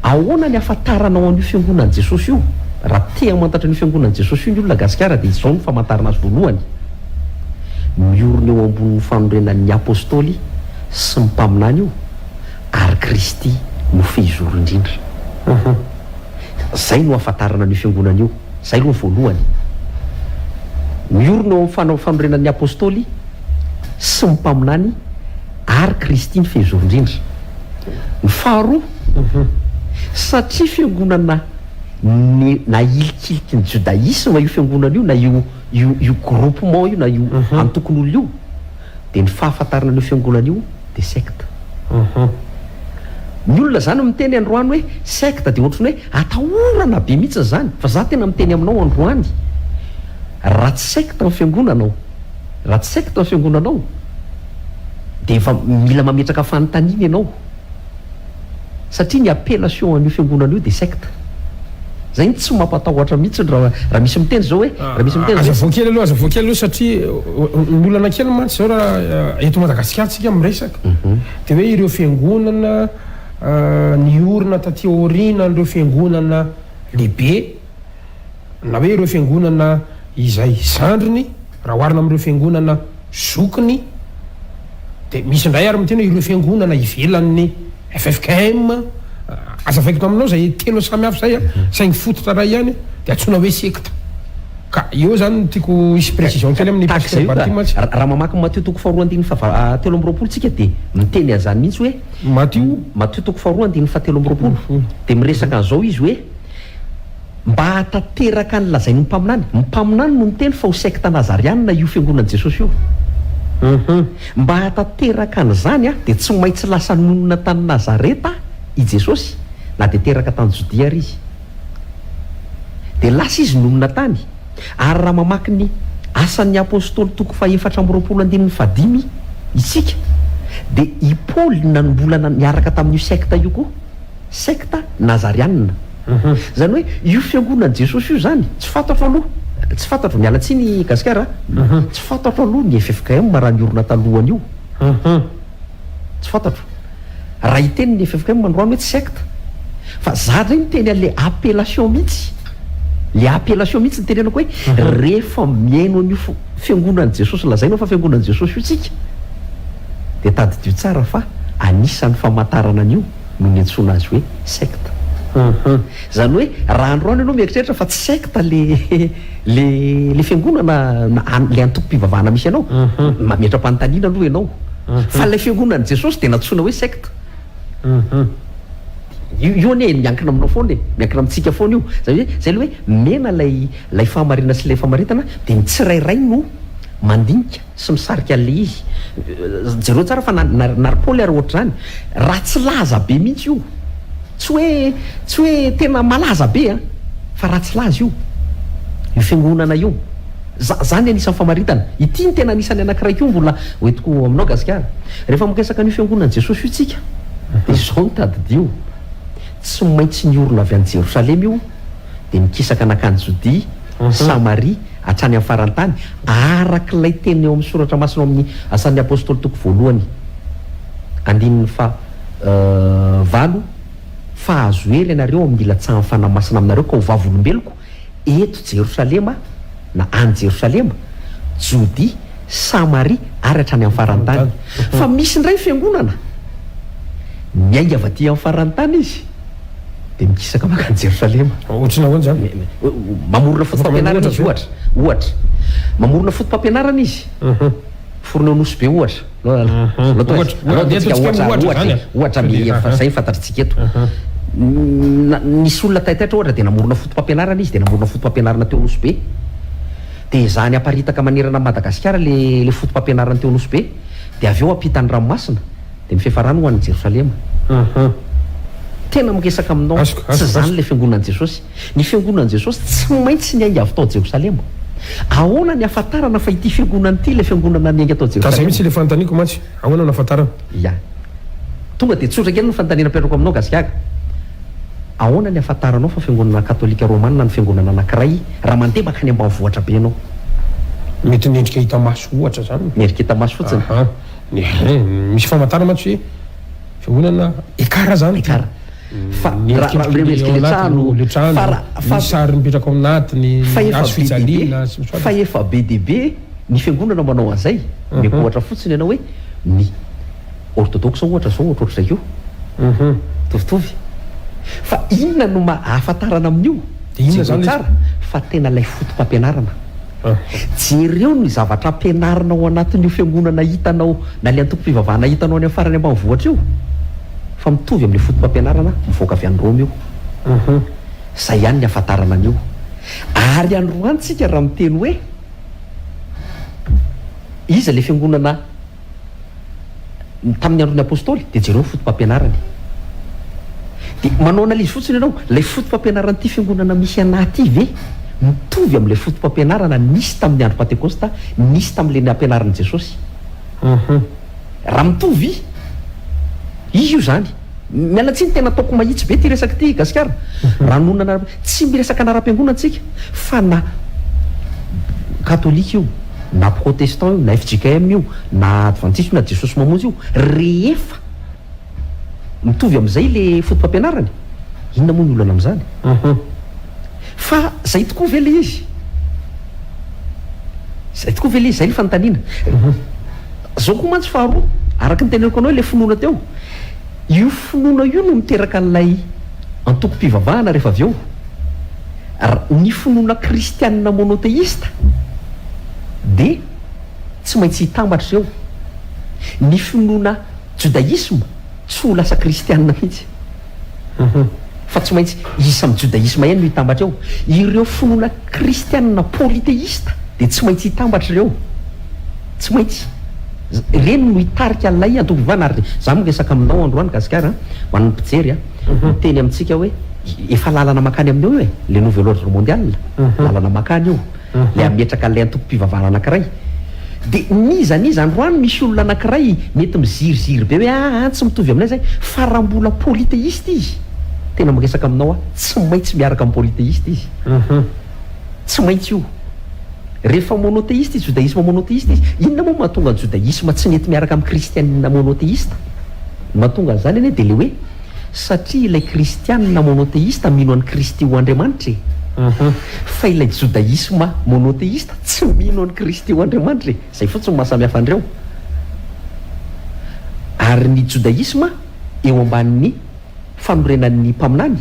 Ahoana ny ahafantaranao an'io fiangonan'i Jesosy io? Raha te hamantatra an'io fiangonan'i Jesosy io ny olona Gasikara dia izao no famantarana azy voalohany, miorina eo ambonin'ny fanorenan'ny Apostoly sy ny mpaminany io ary Kristy no fehizoro indrindra. Izay no ahafantarana an'io fiangonana io. Izay aloha ny voalohany. Miorina eo amin'ny fanorenan'ny Apostoly sy ny mpaminany ary Kristy ny fehizoro indrindra. Ny faharoa, satria fiangonana nahilikiliky ny jodaisma io fiangonana io na io io io groupement io na io antokon'olona io, dia ny fahafantarana an'io fiangonana io dia secte. Ny olona izany miteny androany hoe secte dia ohatran'ny hoe atahorana be mihitsy izany, fa za tena miteny aminao androany, raha tsy secte ny fiangonanao, Raha tsy secte ny fiangonanao dia efa mila mametraka fanontaniana ianao satria ny appellation an'io fiangonana io dia secte. Zay no tsy mampatahotra mihitsy raha raha misy miteny zao hoe raha misy miteny zao. Azavao kely aloha, azavao kely aloha satria ny olana kely mantsy zao raha eto Madagasikara tsika miresaka dia hoe ireo fiangonana niorina taty aorianan'ireo fiangonana lehibe na hoe ireo fiangonana izay zandriny raha oharina amin'ireo fiangonana zokiny dia misy indray ary miteny hoe ireo fiangonana ivelan'ny ffkm, azavaiko aminao izay telo samy hafa izay saingy fototra iray ihany dia antsoina hoe sekta. Ka eo izany no tiako hisy précision kely amin'ny Tahaka Pasteur izay io Barty mantsy. ka, raha mamaky Matio toko faharoa andininy faha 23 tsika dia miteny an'izany mihitsy hoe, Matio. Matio toko faharoa andininy faha 23 dia miresaka an'izao izy hoe, Mba hahatanteraka ny lazain'ny mpaminany. Ny mpaminany no niteny fa ho sekta nazarianina io fiangonan'i Jesosy io. Mba hahatanteraka an'izany dia tsy maintsy lasa nonina tany Nazareta i Jesosy na dia teraka tany Jodia ary izy. Dia lasa izy nonina tany. Ary raha mamaky ny Asan'ny Apostoly toko faha-24 andininy fahadimy isika dia i Paoly nanombolana niaraka tamin'io sekta io koa. Sekta Nazarianina. Izany hoe io fiangonan'i Jesosy io izany, tsy fantatro aloha, tsy fantatro, miala tsiny Gasikara a, tsy fantatro aloha ny ffkm raha niorina talohan'io. Tsy fantatro. Raha hiteny ny ffkm androany hoe tsy sekta. Fa za indray miteny an'ilay appellation mihitsy, le appellation mihitsy no tenenako hoe rehefa mihaino an'io fiangonan'i Jesosy lazainao fa fiangonan'i Jesosy io tsika dia tadidio tsara fa anisan'ny famantarana an'io no niantsoana azy hoe secte. Izany hoe raha androany ianao mieritreritra fa tsy secte le le le fiangonana na le antokom-pivavahana misy anao, mametra-panontaniana aloha ianao. Fa ilay fiangonan'i Jesosy dia nantsoina hoe secte. Io io anie miankina aminao foana e, miankina amintsika foana io. Izany hoe izay ilay hoe mena ilay ilay fahamarinana sy ilay famaritana dia ny tsirairay no mandinika. sy misarika an'ilay izy. Jereo tsara fa na na ry Paoly ary ohatr'izany. Ratsy laza be mihitsy io. Tsy hoe tsy hoe tena malaza be an, fa ratsy laza io. Io fiangonana io. Za zany anisan'ny famaritana. Ity no tena anisan'ny anankiray koa mbola hoentiko aminao Gasikara. Rehefa miresaka an'io fiangonan'i Jesosy io tsika dia izao no tadidio. Tsy maintsy niorina avy any Jerosalema io dia nikisaka nankany Jodia, Samaria, hatrany amin'ny faran'ny tany, araka ilay teny ao amin'ny Soratra Masina ao amin'ny Asan'ny Apostoly toko voalohany andininy faha valo, Fa hahazo hery ianareo amin'ny hilatsahan'ny Fanahy Masina aminareo ka ho vavolombeloko eto Jerosalema na any Jerosalema, Jodia, Samaria ary hatrany amin'ny faran'ny tany. Fa misy indray fiangonana miainga avy aty amin'ny faran'ny tany izy. Dia mikisaka mankany Jerosalema. Ohatry ny ahoana izany? Mamorona Afaka manome foto-pampianarana ohatra izy ve? ohatra. Ohatra. Mamorona foto-pampianarana izy. Miforona eo Nosy Be ohatra. Aleo atao Ohatra. aleo Andeha ataontsika ataontsika ohatra, ohatra ohatra izany e. e. Ohatra Sao dia mi- fa izay no fantatritsika eto. Na- Nisy olona taitaitra ohatra dia namorona foto-pampianarana izy dia namorona foto-pampianarana teo Nosy Be. Dia ezahany aparitaka manerana an'i Madagasikara le le foto-pampianarana teo Nosy Be. Dia avy eo ampitany ranomasina. Dia ny fiafarany ho any Jerosalema. Tena miresaka aminao, Azoko, tsy azoko, izany azoko. ilay fiangonan'i Jesosy. Ny fiangonan'i Jesosy tsy maintsy niainga avy tao Jerosalema. Ahoana ny ahafantarana fa ity fiangonana ity ilay fiangonana niainga tao Ka izay Jerosalema? mihitsy ilay fanontaniako mantsy, ahoana no ahafantarana? Ya. Tonga dia tsotra kely ny fanontaniana apetrako aminao Gasygaga. Ahoana ny ahafantaranao fa fiangonana katolika romana ny fiangonana anankiray raha mandeha mankany ambanivohitra be ianao? Mety ny endrika hita maso ohatra izany. Ny endrika hita maso fotsiny? Aha. Misy famantarana mantsy hoe fiangonana ekara zany ity. Ekara. Fa Ny raha raha endrikendriky ireo ny endrika ao trano, anatiny, le trano, fa raha fa ny sary mipetraka ao anatiny, fa ny efa hazo be dia be, fijaliana sy ny fa efa be dia be ny fiangonana manao an'izay. Omeko ohatra fotsiny ianao hoe ny orthodoxe ohatra zao ohatrohatr'izay koa. Mitovitovy. Fa inona no maha ahafantarana amin'io? Dia inona Jereo zany ilay tsara fa tena ilay foto-pampianarana. Jereo ny zavatra ampianarina ao anatin'io fiangonana hitanao na ilay antokom-pivavahana hitanao any amin'ny farany ambanivohitra io fa mitovy amin'ilay foto-pampianarana mivoaka avy any Roma io. Izay ihany ny ahafantarana an'io. Ary androany tsika raha miteny hoe iza ilay fiangonana Tamin'ny andron'ny Apostoly, dia jereo ny foto-pampianarany. Dia manao analyse fotsiny ianao, ilay foto-pampianaran'ity fiangonana misy anà ity ve mitovy amin'ilay foto-pampianarana nisy tamin'ny andro Pantekosta, nisy tamin'ilay nampianarin'i Jesosy? Raha mitovy, izy io izany. Miala tsiny tena ataoko mahitsy be ity resaka ity Gasikara. Raha nonina anaram tsy miresaka anaram-piangonana tsika fa na katolika io na protestant io na fjkm io na advantista io na Jesosy Mamonjy io rehefa mitovy amin'izay le foto-pampianarany inona moa ny olana amin'izany? Fa zay tokoa ve le izy? Zay tokoa ve le izy? Zay le fanontaniana. Zao koa mantsy faharoa, araka ny teneniko anao ilay finoana teo, io finoana io no miteraka an'ilay antokom-pivavahana rehefa avy eo. R, ny finoana kristianina monotheista dia tsy maintsy hitambatra ireo. Ny finoana jodaisma tsy ho lasa kristianina mihitsy. Fa tsy maintsy izy samy jodaisma ihany no hitambatra eo. Ireo finoana kristianina polytheista dia tsy maintsy hitambatra ireo. Tsy maintsy. Ireny no hitarika an'ilay antokom-pivavahana ary za miresaka aminao androany Gasikara a, ho an'ny mpijery a, miteny amintsika hoe efa lalana mankany amin'io io e, le nouvel ordre mondial, lalana mankany io. Ilay hametraka an'ilay antokom-pivavahana anankiray. Dia n'iza n'iza, androany misy olona anankiray mety miziriziry be hoe aa tsy mitovy aminay izay, fa raha mbola polythéiste izy, tena miresaka aminao aho, tsy maintsy miaraka amin'ny polythéiste izy. Tsy maintsy io. Rehefa monothéiste izy, judaïsme monothéiste izy, inona moa no mahatonga ny judaïsme tsy mety miaraka amin'ny kristianina monothéiste? Ny mahatonga an'izany anie dia ilay hoe, Satria ilay kristianina monoteista mino an'i Kristy ho Andriamanitra e! Fa ilay jodaisma monoteista tsy mino an'i Kristy ho Andriamanitra e! Izay fotsiny no mahasamihafa an'ireo. Ary ny jodaisma eo ambanin'ny fanorenan'ny mpaminany,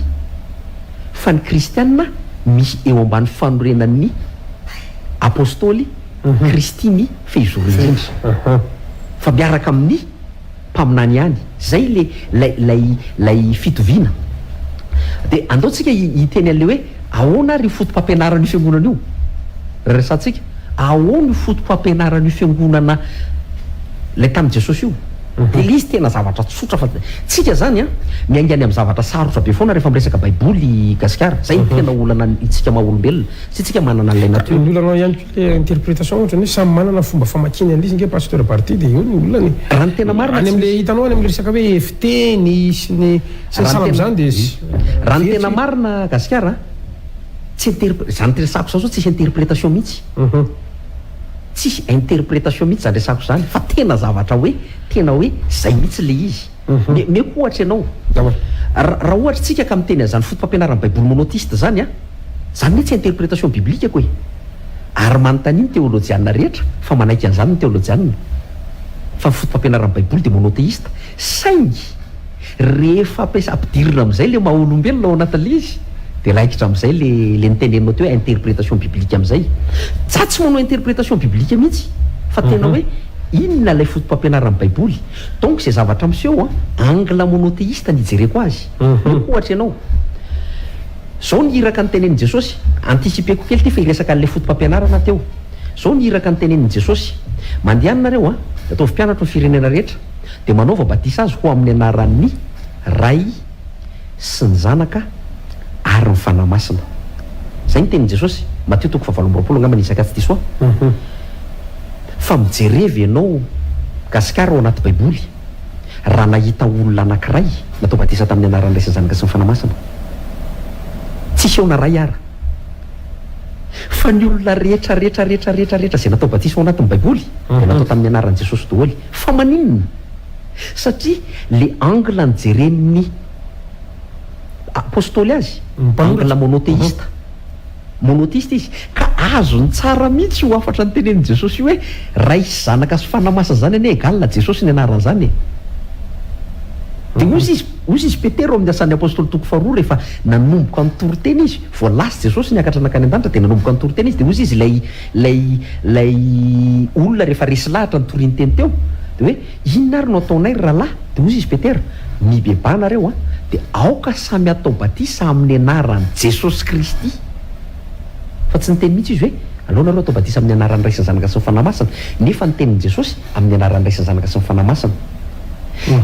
fa ny kristianina misy eo ambany fanorenan'ny apostoly, Kristy ny fehizoro indrindra. Fa miaraka amin'ny. mpaminany ihany. Zay le lay lay lay fitoviana. De andao tsika hiteny an'le hoe ahoana ary io foto-pampianaran'io fiangonana io? Raha resahantsika, ahoana io foto-pampianaran'io fiangonana lay tamin'i Jesosy io? De le izy tena zavatra tsotra fa tsika zany an, miainga any amin'ny zavatra sarotra be foana rehefa miresaka baiboly Gasikara. Zay no tena olana antsika maha olombelona. Satria tsika manana an'ilay nature. Ny olana ihany koa le interpretation ohatra ny hoe samy manana fomba famakiany an'ilay izy nge Pasteur Barty dia eo ny olana e. Raha ny tena marina Any tsy amle misy. hitanao any amle resaka hoe fiteny sy ny sy ny Raha ny sahala tena am'zany dia Raha ny tena very. marina Gasikara a, tsy interpre zany resako zao zao tsisy interpretation mihitsy. Tsisy interpretation mihitsy zany resako zany fa tena zavatra hoe tena hoe zay mihitsy le izy. Me meko ohatra ianao. Raha ohatra tsika ka miteny an'izany foto-pampianaran'ny baiboly monotiste zany a, Zany anie tsy interpretation biblique ko e! Ary manontania ny teolojiana rehetra fa manaiky an'izany ny teolojiana fa ny foto-pampianaran'ny baiboly dia monotheiste saingy rehefa ampiasa ampidirina amin'izay le maha olombelona ao anatin'ilay izy dia raikitra amin'izay le le niteneninao teo hoe interpretation biblique amin'izay. Za tsy manao interpretation biblique mihitsy fa tena hoe inona ilay foto-pampianaran'ny baiboly. Donc izay zavatra miseho an, angle monotheiste ny ijereko azy. Omeko ohatra ianao. Zao ny iraka notenenin'i Jesosy, anticiper-ko kely ity fa hiresaka an'ilay foto-pampianarana aho teo. Zao ny iraka notenenin'i Jesosy, Mandehana nareo an, dia ataovy mpianatro ny firenena rehetra, dia manaova batisa azy ho amin'ny anaran'ny Ray sy ny Zanaka ary ny Fanahy Masina. Zay ny tenin'i Jesosy, Matio toko fahavalo amby 20 angamba ny isaka tsy diso aho. Fa mijereva ianao Gasikara ao anaty baiboly. raha nahita olona anankiray natao batisa tamin'ny anaran'ny Ray sy ny Zanaka sy ny Fanahy Masina. Tsisy eo na ray ara. Fa ny olona rehetra rehetra rehetra rehetra rehetra izay natao batisa ao anatin'ny Baiboly dia natao tamin'ny anaran'i Jesosy daholo. Fa maninona? Satria le angle nijeren'ny Apostoly azy, angle monothéiste. Monothéiste izy, ka azony tsara mihitsy io hafatra notenenin'i Jesosy io hoe Ray sy Zanaka sy Fanahy Masina izany anie égal Jesosy ny anaran'izany e. Dia hozy izy, hozy izy Petera ao amin'ny Asan'ny Apostoly toko faharoa rehefa nanomboka nitory teny izy, vao lasa Jesosy niakatra nankany an-danitra dia nanomboka nitory teny izy dia hozy izy ilay ilay ilay olona rehefa resy lahatra nitoriany teny teo dia hoe inona ary no ataonay ry rahalahy? Dia hozy izy Petera, Mibebaha nareo an, dia aoka samy hatao batisa amin'ny anaran'i Jesosy Kristy. Fa tsy niteny mihitsy izy hoe, aleo nareo hatao batisa amin'ny anaran'ny Ray sy ny Zanaka sy ny Fanahy Masina, nefa ny tenin'i Jesosy, amin'ny anaran'ny Ray sy ny Zanaka sy ny Fanahy Masina.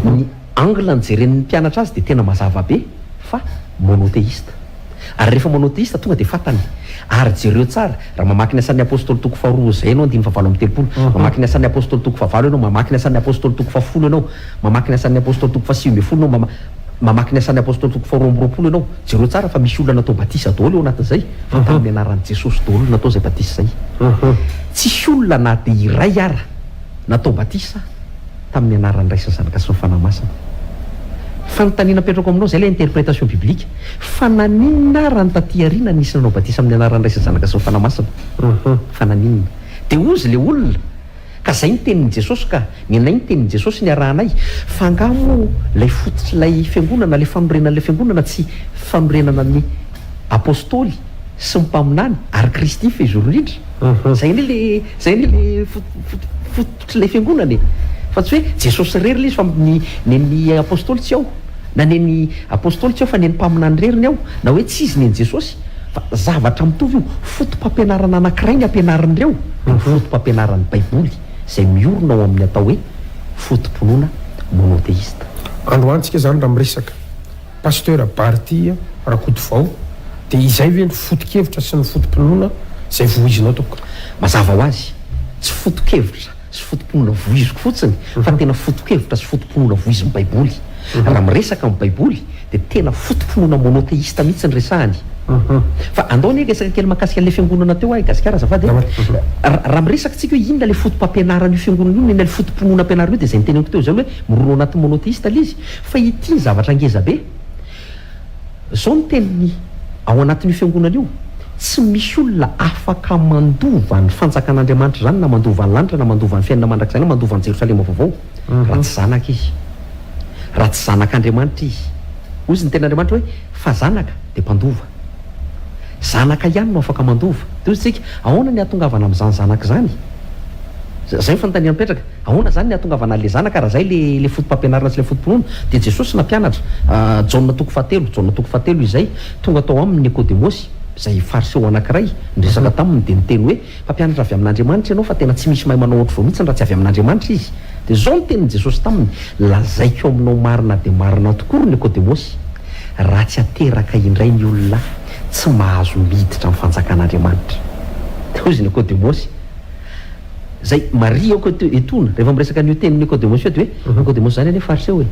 Ny angle nijeren'ny mpianatra azy dia tena mazava be fa monothéiste. Ary rehefa monotheista tonga dia fantany. Ary jereo tsara, raha mamaky ny Asan'ny Apostoly toko faharoa izay ianao andininy fahavalo amby 30, mamaky ny Asan'ny Apostoly toko fahavalo ianao, mamaky ny Asan'ny Apostoly toko fahafolo ianao, mamaky ny Asan'ny Apostoly toko fahasivy ambin'ny folo ianao, mama. Mamaky ny Asan'ny Apostoly toko faha 22 ianao, jereo tsara fa misy olona natao batisa daholo eo anatin'izay, fa tamin'ny anaran'i Jesosy daholo no natao izay batisa izay. Tsisy olona na dia iray ara natao batisa tamin'ny anaran'ny Ray sy ny Zanaka sy ny Fanahy Masina. Fanontaniana apetrako aminao, izay ilay interprétation biblique, fa naninona ara ny taty aoriana nisy nanao batisa amin'ny anaran'ny Ray sy ny Zanaka sy ny Fanahy Masina? Fa naninona? Dia hozy ilay olona. Ka zay ny tenin'i Jesosy ka, ny anay ny tenin'i Jesosy niarahanay, fa angaha moa lay fototr'ilay fiangonana, lay fanorenan'ilay fiangonana tsy fanorenana ny Apostoly sy ny mpaminany ary Kristy fehizoro indrindra? Zay anie le zay anie le fototr'ilay fiangonana e! Fa tsy hoe Jesosy irery le izy fa ny nen'ny Apostoly tsy ao, na nen'ny Apostoly tsy ao fa nen'ny mpaminany irery ny ao, na hoe tsy izy nen'i Jesosy. Fa zavatra mitovy io, foto-pampianarana anankiray ny ampianarin'ireo, dia ny foto-pampianaran'ny Baiboly, izay miorina ao amin'ny atao hoe foto-pinoana monoteista. Androany tsika zany raha miresaka Pasteur Barty Rakotovao dia izay ve ny foto-kevitra sy ny foto-pinoana izay voizinao tompoko? Mazava ho azy, tsy foto-kevitra sy foto-pinoana voiziko fotsiny fa tena foto-kevitra sy foto-pinoana voizin'ny Baiboly. Raha miresaka ny Baiboly dia tena foto-pinoana monotheista mihitsy ny resahany. Fa andao anie hiresaka kely mahakasika an'ilay fiangonana teo aho i Gasikara azafady e. Raha miresaka tsika hoe inona ilay foto-pampianaran'io fiangonana io, inona ilay foto-pinoana ampianarin'io dia izay noteneniko teo izay hoe mirona ao anatin'ny monotheista ilay izy. Fa ity ny zavatra ngeza be. Izao no teniny ao anatin'io fiangonana io, Tsy misy olona afaka mandova ny fanjakan'Andriamanitra izany na mandova ny lanitra na mandova ny fiainana mandrakizay na mandova an'i Jerosalema vaovao raha tsy zanaka izy. Raha tsy zanak'Andriamanitra izy. Hoy izy ny tenin'Andriamanitra hoe, Fa zanaka dia mpandova. Zanaka ihany no afaka mandova. Dia hoy isika, ahoana ny hahatongavana amin'izany zanaka izany? Izay ny fanontaniana mipetraka. Ahoana izany ny hahatongavana an'ilay zanaka raha izay ilay ilay foto-pampianarana sy ilay foto-pinoana? Dia Jesosy nampianatra, Jaona toko fahatelo, Jaona toko fahatelo izay, tonga tao aminy Nikodemosy, izay Fariseo anankiray, niresaka taminy dia niteny hoe, Mpampianatra avy amin'Andriamanitra ianao fa tena tsy misy mahay manao ohatr'izao mihitsy raha tsy avy amin'Andriamanitra izy. Dia izao no tenin'i Jesosy taminy, Lazaiko aminao marina dia marina tokoa ry Nikodemosy, raha tsy ateraka indray ny olona, tsy mahazo miditra amin'ny fanjakan'Andriamanitra. Dia hoy izy Nikodemosy, Izay marihako eto etoana, rehefa miresaka an'io tenin'i Nikodemosy io dia hoe, Nikodemosy izany anie Fariseo e!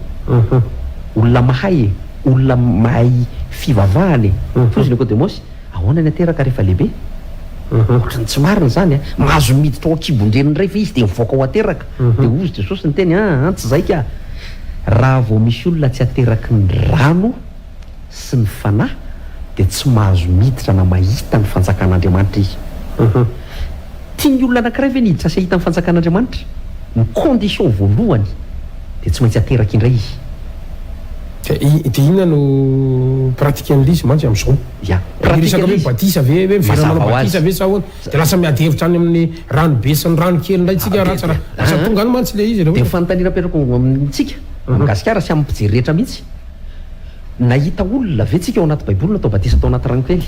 Olona mahay e! Olona mahay fivavahana e! Hoy izy Nikodemosy, Ahoana ny ateraka rehefa lehibe? Ohatran'ny tsy marina izany an! Mahazo miditra ao an-kibon-dreniny indray ve izy dia mivoaka ho ateraka? Dia hozy Jesosy niteny, An an, tsy izay ka! Raha vao misy olona tsy ateraky ny rano sy ny fanahy dia tsy mahazo miditra na mahita ny fanjakan'Andriamanitra izy. Tian'ny olona anankiray ve ny hiditra sy hahita ny fanjakan'Andriamanitra? Ny condition voalohany dia tsy maintsy ateraka indray izy. Dia inona no pratique an'ilay izy mantsy amin'izao? Ya, Ny pratique resaka hoe an'ilay izy. batisa ve, hoe miverina Mazava manao ho azy. batisa ve sa ahoana? Dia lasa miady hevitra any amin'ny rano be sy ny rano kely indray tsika Ah, raha dia tsy raha dia lasa ah, tonga any mantsy ilay izy rehefa dia ny ohatra. fanontaniana apetrako amintsika, amin'i Gasikara sy amin'ny mpijery rehetra mihitsy, nahita olona ve tsika ao anaty baiboly natao batisa tao anaty rano kely?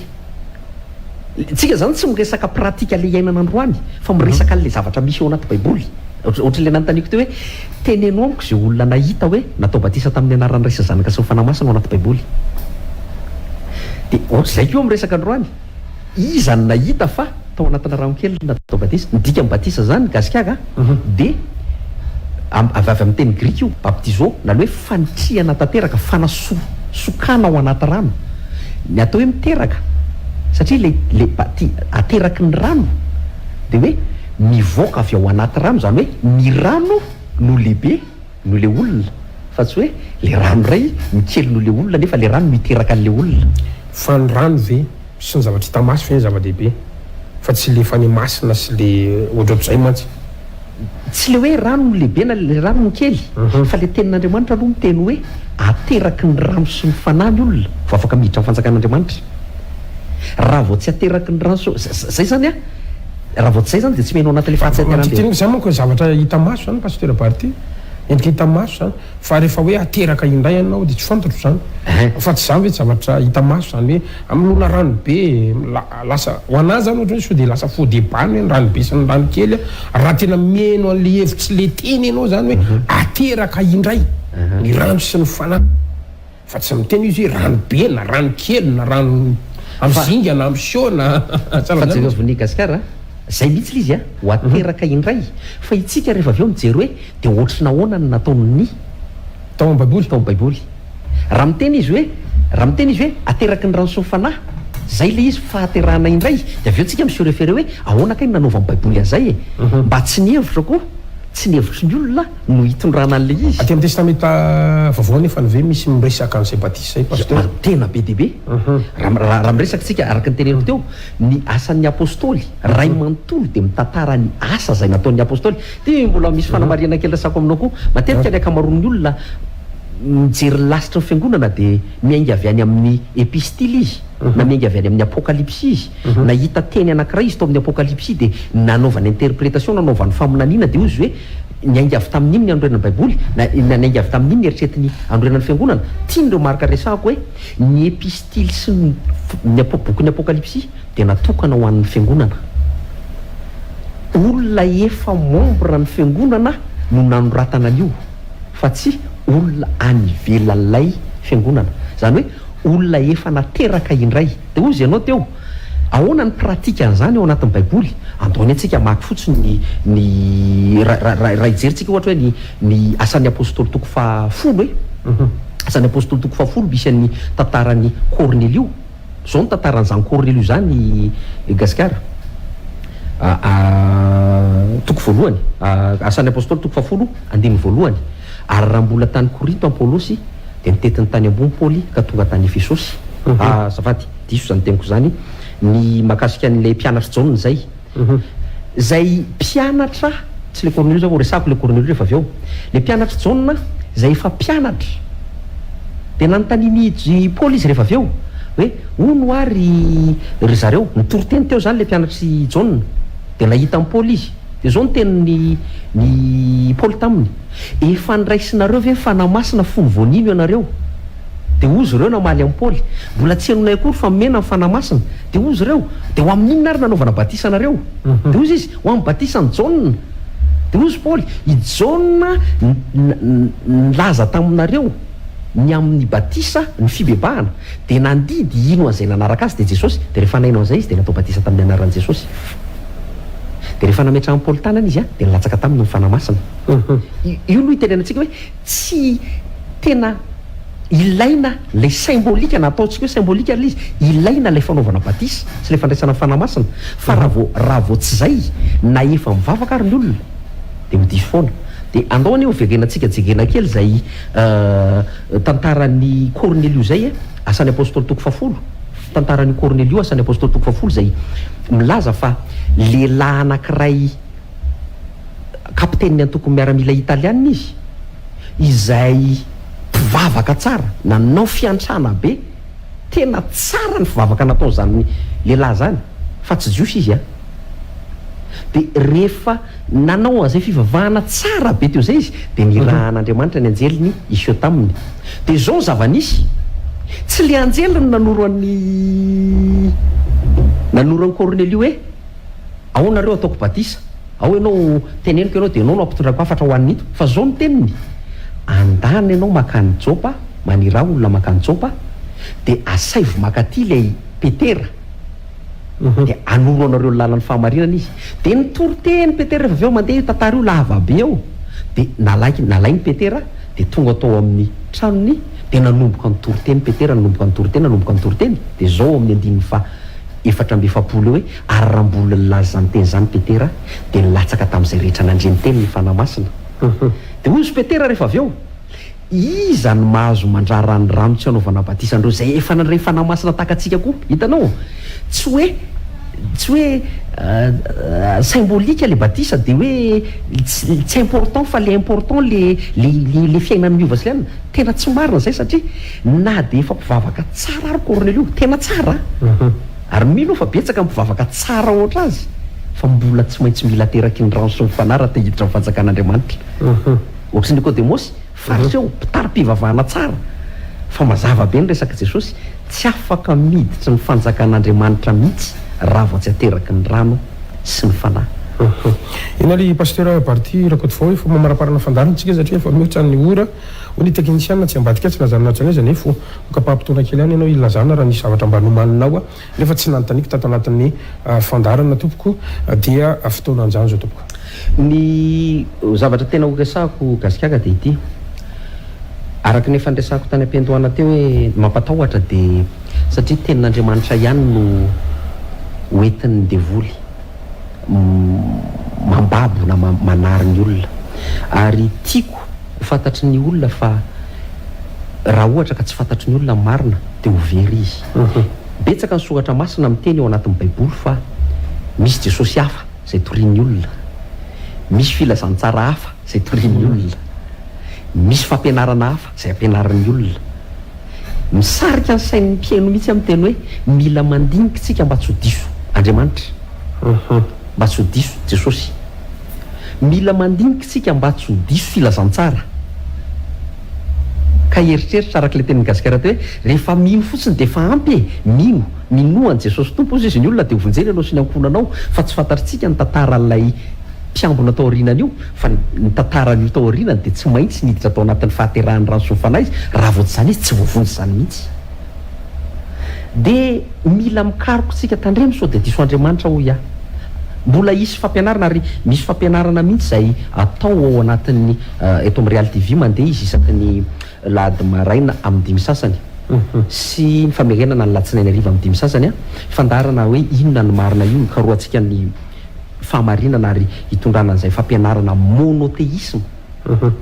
Tsika zany tsy miresaka pratique le iainana androany fa miresaka an'le zavatra misy ao anaty baiboly. Ohatry le nanontaniako teo hoe teneno amiko ze olona nahita hoe natao batisa tamin'ny anaran'ny Ray sy ny Zanaka sy ny Fanahy Masina ao anaty baiboly. De ohatr'izay koa miresaka androany, iza no nahita fa tao anatina rano kely no natao batisa? Ny dikan'ny batisa zany gasik'aga de avy avy amin'ny teny grika io, baptizo, na le hoe fanitrihana tanteraka, fanasokana ao anaty rano. Ny atao hoe miteraka, satria ilay ilay bati ateraky ny rano dia hoe mivoaka avy ao anaty rano, izany hoe ny rano no lehibe noho ilay olona, fa tsy hoe ilay rano iray no kely noho ilay olona nefa ilay rano no hiteraka an'ilay olona. Fa ny rano ve sy ny zavatra hita maso ve no zava-dehibe fa tsy le fanahy masina sy le ohatrohatr'izay mantsy. Tsy le hoe rano no lehibe na le rano no kely fa le tenin'Andriamanitra aloha miteny hoe ateraky ny rano sy ny fanahy ny olona vao afaka miditra amin'ny fanjakan'Andriamanitra. Raha vao tsy ateraky ny rano sy zay zany an, raha vao tsy zay zany dia tsy mihaino anatin'le fahatsiaterahana. Zany manko zavatra hita maso zany Pasteur Barthy, endrika hita maso zany. Fa rehefa hoe ateraka indray ianao dia tsy fantatro izany fa tsy izany ve zavatra hita maso izany hoe amilona rano be lasa ho anah zany ohatra hoe sao dia lasa faux débat ny hoe ny rano be sy ny rano kely raha tena mihaino an'le hevitry le teny ianao zany hoe ateraka indray ny rano sy ny fanahy fa tsy miteny izy hoe rano be na rano kely na rano amin'ny zinga na amin'ny seau na Fa jereo avy ny Gasikara zay mihitsy le izy a, ho ateraka indray fa itsika rehefa avy eo mijery hoe Dia ohatry ny ahoana no nataon'ny Tao amin'ny Baiboly? Tao amin'ny Baiboly. Raha miteny izy hoe, raha miteny izy hoe ateraky ny rano sy ny fanahy, zay le izy fahaterahana indray, de avy eo tsika mi-se référer hoe ahoana kay no nanaovan'ny baiboly an'izay e? Mba tsy ny hevitro koa, tsy ny hevitry ny olona no hitondrana an'le izy. Aty amin'ny testamenta vaovao anefany ve misy miresaka an'izay batisa izay Pasteur? Tena be dia be. Raha raha miresaka tsika araka ny teneniko teo, ny asan'ny apostoly ray manontolo dia mitantara ny asa izay nataon'ny apostoly. Ity mbola misy fanamarihana kely resahako aminao koa. Matetika ny ankamaroan'ny olona mijery ny lasitry ny fiangonana dia miainga avy any amin'ny epistily izy, na miainga avy any amin'ny apokalypsy izy. Nahita teny anankiray izy tao amin'ny apokalypsy dia nanaovany interprétation, nanaovany faminaniana dia hoy izy hoe niainga avy tamin'iny ny anorenan'ny baiboly, na niainga avy tamin'iny ny eritreretiny anorenan'ny fiangonana. Tiany ireo marika resahako hoe ny epistily sy ny ny bokin'ny apokalypsy dia natokana ho an'ny fiangonana. Olona efa membre ny fiangonana no nanoratana an'io fa tsy olona any ivelan'ilay fiangonana. Izany hoe olona efa nateraka indray. Dia hozy ianao teo, ahoana ny pratique an'izany ao anatin'ny baiboly? Andao anie tsika hamaky fotsiny ny ny raha hijery tsika ohatra hoe ny ny asan'ny apostoly toko faha folo e. Asan'ny apostoly toko faha folo misy an'ny tantaran'i Kornelio. Zao ny tantaran'izany Kornelio izany Gasikara. Toko voalohany, Asan'ny Apostoly toko fahafolo, andininy voalohany. Ary raha mbola tany Korinto Apolosy, dia nitety ny tany ambony Paoly ka tonga tany Efesosy. Azafady, diso izany teniko izany, ny mahakasika an'ilay mpianatr'i Jaona izay. Izay mpianatra, tsy ilay Kornelio izany, horesahako ilay Kornelio rehefa avy eo. Ilay mpianatr'i Jaona izay efa mpianatra. Dia nanontanian'i Paoly izy rehefa avy eo hoe, Hono hoa ry ry zareo, nitory teny teo izany ilay mpianatr'i Jaona. Dia nahita an'i Paoly izy. Dia izao no tenin'i ny Paoly taminy, Efa niraisinareo ve ny Fanahy Masina fony vao nino ianareo? Dia hozy ireo namaly an'i Paoly, Mbola tsy henonay akory fa nomena ny Fanahy Masina. Dia hozy ireo, Dia ho amin'inona ary nanaovana batisa anareo? Dia hozy izy, Ho amin'ny batisan'i Jaona. Dia hozy Paoly, I Jaona nilaza taminareo ny amin'ny batisa, ny fibebahana, dia nandidy hino an'izay nanaraka azy, dia Jesosy. Dia rehefa naino an'izay izy, dia natao batisa tamin'ny anaran'i Jesosy. Dia rehefa nametrahan'i Paoly tanana izy, dia nilatsaka taminy ny Fanahy Masina. Io no itenenantsika hoe tsy tena ilaina ilay symbolique, na ataontsika hoe symbolique ary ilay izy, ilaina ilay fanaovana batisa sy ilay fandraisana ny Fanahy Masina, fa raha vao raha vao tsy izay, na efa mivavaka ary ny olona dia ho diso foana. Dia andao anie hoverenantsika jerena kely izay tantaran'i Kornelio izay e, Asan'ny Apostoly toko fahafolo, tantaran'i Kornelio, Asan'ny Apostoly toko fahafolo izay milaza fa lehilahy anankiray kapitenin'ny antokon'ny miaramila italiana izy, izay mpivavaka tsara, nanao fiantrana be, tena tsara ny fivavaka nataon'izany lehilahy izany, fa tsy jiosy izy an! Dia rehefa nanao an'izay fivavahana tsara be teo izay izy, dia nirahan'Andriamanitra ny anjeliny hiseho taminy. Dia izao ny zava-nisy, tsy ilay anjely no nanoro an'i nanoro an'i Kornelio hoe, Ao nareo ataoko batisa, ao ianao teneniko ianao dia ianao no ampitondrako hafatra ho an'ny ito, fa zao no teniny, andana ianao makany Jopa, maniraha olona makany Jopa, dia asaivo makaty ilay Petera, dia hanoro anareo ny lalan'ny fahamarinana izy. Dia nitory teny Petera rehefa avy eo, mandeha io tantara io lava be eo, dia nalaiko nalain'i Petera dia tonga tao amin'ny tranony, dia nanomboka nitory teny Petera, nanomboka nitory teny, nanomboka nitory teny, dia zao ao amin'ny andininy faha 44 eo hoe, Ary raha mbola nilaza izany teny izany Petera, dia nilatsaka tamin'izay rehetra nandre ny teniny ny Fanahy Masina. Dia hoy izy Petera rehefa avy eo, Iza no mahazo mandrara ny rano tsy hanaovana batisa an'ireo izay efa nandre ny Fanahy Masina tahaka antsika koa? Hitanao? Tsy hoe, tsy hoe symbolique ilay batisa dia hoe tsy, tsy important fa ilay important le, le, le fiainana miova sy ilay anona. Tena tsy marina izay satria na dia efa mpivavaka tsara ary Kornelio, tena tsara an! Ary mino aho fa betsaka ny mpivavaka tsara ohatr' azy fa mbola tsy maintsy mila ateraky ny rano sy ny fanahy raha te hiditra amin'ny fanjakan'Andriamanitra. Ohatry Nikodemosy, fariseo, mpitari-pivavahana tsara, fa mazava be ny resak'i Jesosy, tsy afaka miditry ny fanjakan'Andriamanitra mihitsy raha vao tsy ateraky ny rano sy ny fanahy. Eny ary Pasteur Barty Rakotovao, efa mamaraparana fandaharana tsika satria efa mihoatra ny ora, hoy ny teknisiana tsy ambadika tsy najanona hatrany aiza nefa Nokapaham-potoana kely ihany ianao hilazana raha nisy zavatra mba nomaninao nefa tsy nanontaniako tato anatin'ny fandaharana tompoko dia fotoana an'izany izao tompoko. Ny zavatra tena ho resahako Gasikara dia ity. Araka ny efa niresahako tany am-piandohana teo hoe ny mampatahotra dia satria tenin'Andriamanitra ihany no hoentin'ny devoly mambabo na manary ny olona. Ary tiako ho fantatry ny olona fa raha ohatra ka tsy fantatry ny olona ny marina dia ho very izy. Betsaka ny soratra masina miteny ao anatin'ny baiboly fa misy Jesosy hafa izay torian'ny olona. Misy filazantsara hafa izay torian'ny olona. Misy fampianarana hafa izay ampianarin'ny olona. Misarika ny sain'ny mpihaino mihitsy amin'ny teny hoe mila mandinika isika mba tsy ho diso Andriamanitra, mba tsy ho diso Jesosy. Mila mandinika isika mba tsy ho diso filazantsara. Ka hieritreritra araka ilay tenin'i Gasikara teo hoe rehefa mino fotsiny dia efa ampy e! Mino, minoa an'i Jesosy Tompo hozy izy ny olona dia hovonjena ianao sy ny ankohonanao fa tsy fantatritsika ny tantaran'ilay mpiambina tao aorianany io fa ny tantaran'io tao aorianany dia tsy maintsy niditra tao anatin'ny fahaterahan'ny rano sy ny fanahy izy, raha vao tsy izany izy tsy voavonjy izany mihitsy. Dia mila mikaroka isika, tandremo sao dia diso Andriamanitra hoy aho. Mbola hisy fampianarana ary misy fampianarana mihitsy izay atao ao anatin'ny eto amin'ny Real TV mandeha izy isaky ny lahady maraina amin'ny dimy sasany sy ny famerenana ny latsinainy hariva amin'ny dimy sasany, fandaharana hoe inona ny marina io, hikarohantsika ny fahamarinana ary hitondrana an'izay fampianarana monotheisme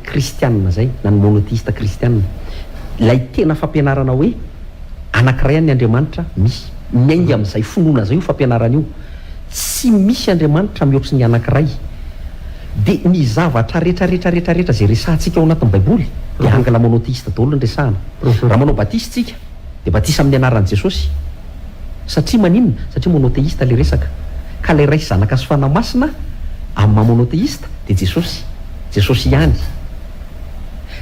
kristianina izay, na ny monotheista kristianina. Ilay tena fampianarana hoe anankiray ihany ny Andriamanitra misy. Miainga amin'izay finoana izay io fampianarana io. Tsy misy Andriamanitra mihoatry ny anankiray. Dia ny zavatra rehetra rehetra rehetra rehetra izay resahantsika ao anatin'ny Baiboly dia angle monotheista daholo no resahana. Raha manao batisa isika Dia batisa amin'ny anaran'i Jesosy. Satria maninona? Satria monotheista ilay resaka. Ka ilay Ray sy Zanaka sy Fanahy Masina amin'ny maha monotheista dia Jesosy. Jesosy ihany.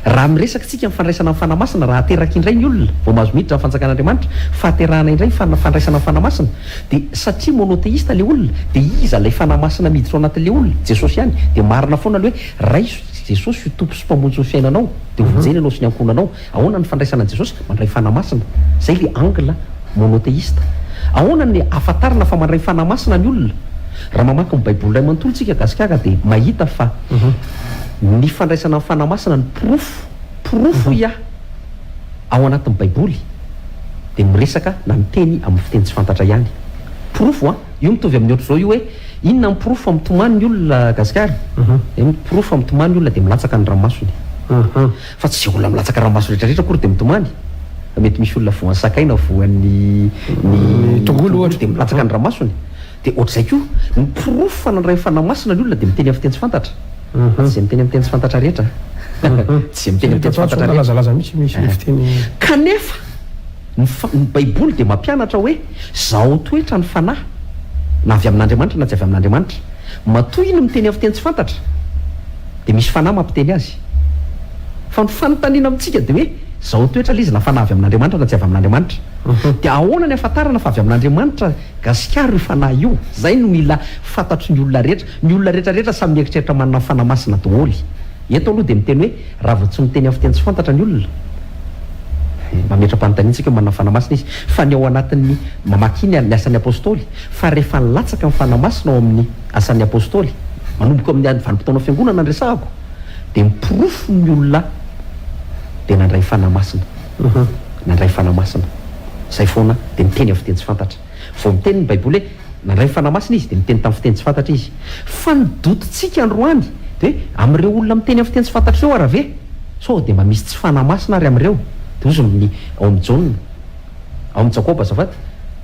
Raha miresaka isika amin'ny fandraisana ny Fanahy Masina, raha ateraka indray ny olona vao mahazo miditra amin'ny fanjakan'Andriamanitra, fahaterahana indray ny fandraisana ny Fanahy Masina, dia satria monotheista ilay olona, dia iza ilay Fanahy Masina miditra ao anatin'ilay olona? Jesosy ihany. Dia marina foana ilay hoe raiso Jesosy ho Tompo sy Mpamonjy ny fiainanao, dia hovonjena ianao sy ny ankohonanao. Ahoana ny fandraisana an'i Jesosy? Mandray Fanahy Masina. Izay ilay angle monothéiste. Ahoana ny ahafantarana fa mandray Fanahy Masina ny olona? Raha mamaky ny Baiboly iray manontolo isika gasikara dia mahita fa ny fandraisana ny Fanahy Masina no porofo, porofo hoy aho, ao anatin'ny Baiboly dia miresaka na miteny amin'ny fiteny tsy fantatra ihany. Porofo an! Io mitovy amin'ny ohatr'izao io hoe inona ny porofo fa mitomany ny olona gasikara? Dia porofo fa mitomany ny olona dia milatsaka ny ranomasony. Fa tsy izay olona milatsaka ranomaso rehetra rehetra akory dia mitomany. Fa mety misy olona voan'ny sakay na voan'ny ny tongolo ohatra dia milatsaka ny ranomasony. Dia ohatr'izay koa, ny porofo fa nandray ny Fanahy Masina ny olona dia miteny amin'ny fiteny tsy fantatra. Fa tsy izay miteny amin'ny teny tsy fantatra rehetra. Tsy izay miteny amin'ny teny tsy fantatra rehetra. Kanefa ny ny Baiboly dia mampianatra hoe zahao toetra ny fanahy, na avy amin'Andriamanitra na tsy avy amin'Andriamanitra. Matoa iny miteny amin'ny fiteny tsy fantatra dia misy fanahy mampiteny azy. Fa ny fanontaniana amintsika dia hoe zahao toetra ilay izy na fanahy avy amin'Andriamanitra na tsy avy amin'Andriamanitra. Dia ahoana ny ahafantarana fa avy amin'Andriamanitra gasikara io fanahy io? Izay no mila fantatry ny olona rehetra. Ny olona rehetra rehetra samy mieritreritra manana fanahy masina daholo. Eto aloha dia miteny hoe raha vao tsy miteny amin'ny fiteny tsy fantatra ny olona, mametra-panontaniana isika hoe manana Fanahy Masina izy. Fa ny ao anatin'ny mamaky iny ny Asan'ny Apostoly, fa rehefa nilatsaka ny Fanahy Masina ao amin'ny Asan'ny Apostoly, manomboka eo amin'ny vanim-potoana fiangonana no resahako, dia ny porofo ny olona dia nandray Fanahy Masina. Nandray Fanahy Masina. Izay foana dia miteny amin'ny fiteny tsy fantatra. Vao miteny ny Baiboly hoe nandray ny Fanahy Masina izy dia niteny tamin'ny fiteny tsy fantatra izy. Fa ny doute-tsika androany dia hoe amin'ireo olona miteny amin'ny fiteny tsy fantatra ireo ara ve? Sao dia mba misy tsy Fanahy Masina ary amin'ireo? Dia hozy ny ao amin'i Jaona, ao amin'i Jakoba azafady,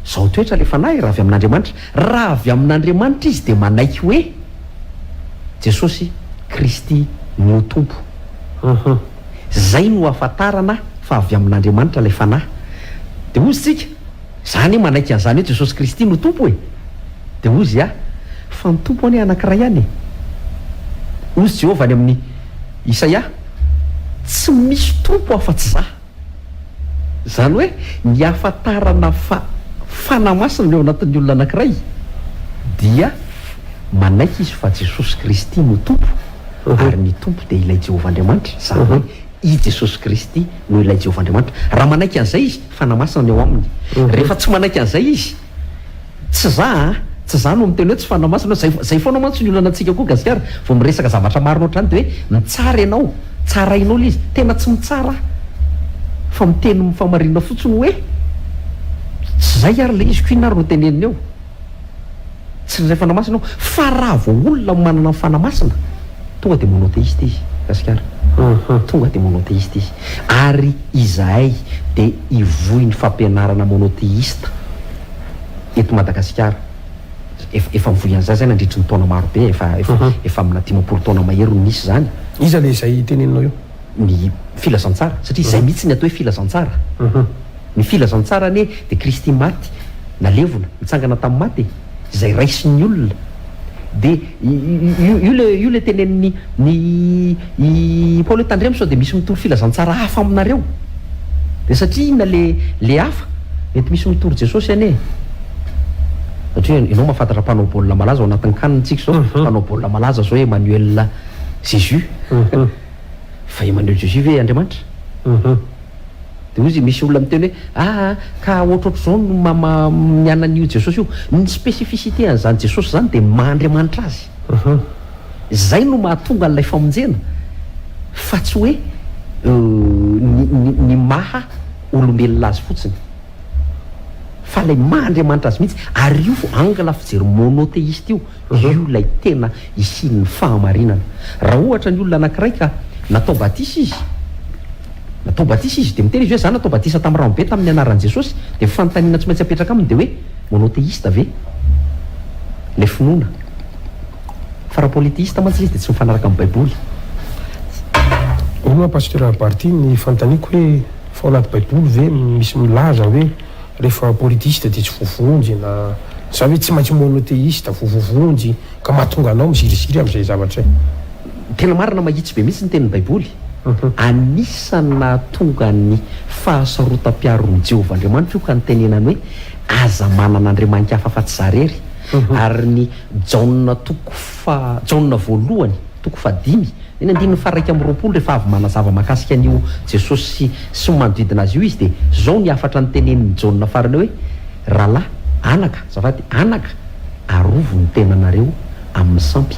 Izao toetra ilay Fanahy raha avy amin'Andriamanitra. Raha avy amin'Andriamanitra izy dia manaiky hoe Jesosy Kristy no Tompo. Izay no ahafantarana fa avy amin'Andriamanitra ilay Fanahy. Dia hozy tsika, Za anie manaiky an'izany hoe Jesosy Kristy no Tompo e! Dia hozy aho, Fa ny Tompo anie anankiray ihany e! Hozy Jehovah any amin'i Isaia, Tsy misy Tompo afa-tsy Za. Izany hoe ny ahafantarana fa Fanahy Masina no eo anatin'ny olona anankiray dia manaiky izy fa Jesosy Kristy no Tompo ary ny Tompo dia ilay Jehovah Andriamanitra, izany hoe i Jesosy Kristy no ilay Jehovah Andriamanitra. Raha manaiky an'izay izy, Fanahy Masina ny ao aminy. Rehefa tsy manaiky an'izay izy, tsy za an, tsy za no miteny hoe tsy Fanahy Masina, zay, zay foana mantsy ny olana antsika koa Gasikara, vao miresaka zavatra marina ohatr'izany dia hoe mitsara ianao, tsarainao ilay izy, tena tsy mitsara aho. Fa miteny ny fahamarinana fotsiny hoe tsy zay ary ilay izy ko inona ary no teneniny eo? Tsy nandray Fanahy Masina aho. Fa raha vao olona manana ny Fanahy Masina, tonga dia monothéiste izy. Gasikara. Tonga dia monothéiste izy. Ary izahay dia hivoy ny fampianarana monothéiste eto Madagasikara. Efa, efa nivoy an'izay izahay nandritry ny taona maro be, efa, efa, efa amina 50 taona mahery no nisy izany. Iza ilay izay teneninao io? Ny filazantsara, satria izay mihitsy ny atao hoe filazantsara. Ny filazantsara anie dia Kristy maty, nalevina, nitsangana tamin'ny maty e, izay raisin'ny olona. Dia io io le io le tenenin'ny ny i Paoly hoe tandremo sao dia misy mitory filazantsara hafa aminareo. Dia satria inona le le hafa? Mety misy mitory Jesosy anie e. Satria ianao mahafantatra mpanao baolina malaza ao anatin'ny CAN tsika izao, mpanao baolina malaza izao Emmanuel Jesus. Fa Emmanuel Jesus ve Andriamanitra? Dia hoy izy, misy olona miteny hoe, aa, ka ohatrohatr'izao no mama ny anan'io Jesosy io. Ny spécificité an'izany Jesosy izany dia maha Andriamanitra azy. Izay no mahatonga an'ilay famonjena fa tsy hoe ny ny ny maha olombelona azy fotsiny. Fa ilay maha Andriamanitra azy mihitsy. Ary io angle fijery monothéiste io, io ilay tena hisian'ny fahamarinana. Raha ohatra ny olona anankiray ka natao batisa izy, natao batisa izy, dia miteny izy hoe za natao batisa tamin'ny rano be tamin'ny anaran'i Jesosy, dia ny fanontaniana tsy maintsy apetraka aminy dia hoe monothéiste ve ilay finoana? Fa raha polythéiste mantsy ilay izy dia tsy mifanaraka amin'ny baiboly. Hono hoa Pasteur Barthy, ny fanontaniako hoe fa ao anaty baiboly ve misy milaza hoe Rehefa polythéiste dia tsy voavonjy na za ve tsy maintsy monothéiste vao voavonjy ka mahatonga anao miziriziry amin'izay zavatra izay. Tena marina mahitsy be mihitsy ny tenin'ny baiboly. Anisan'ny nahatonga ny fahasarotam-piaron'i Jehovah Andriamanitra io ka nitenenany hoe aza manana andriamani-kafa afa-tsy za irery. Ary ny Jaona toko faha Jaona voalohany toko fahadimy Eny andininy faha 21 rehefa avy manazava mahakasika an'io Jesosy sy ny manodidina azy io izy dia zao ny hafatra notenenin'i Jaona farany hoe, Rahalahy, anaka, azafady, anaka, arovy ny tenanareo amin'ny sampy.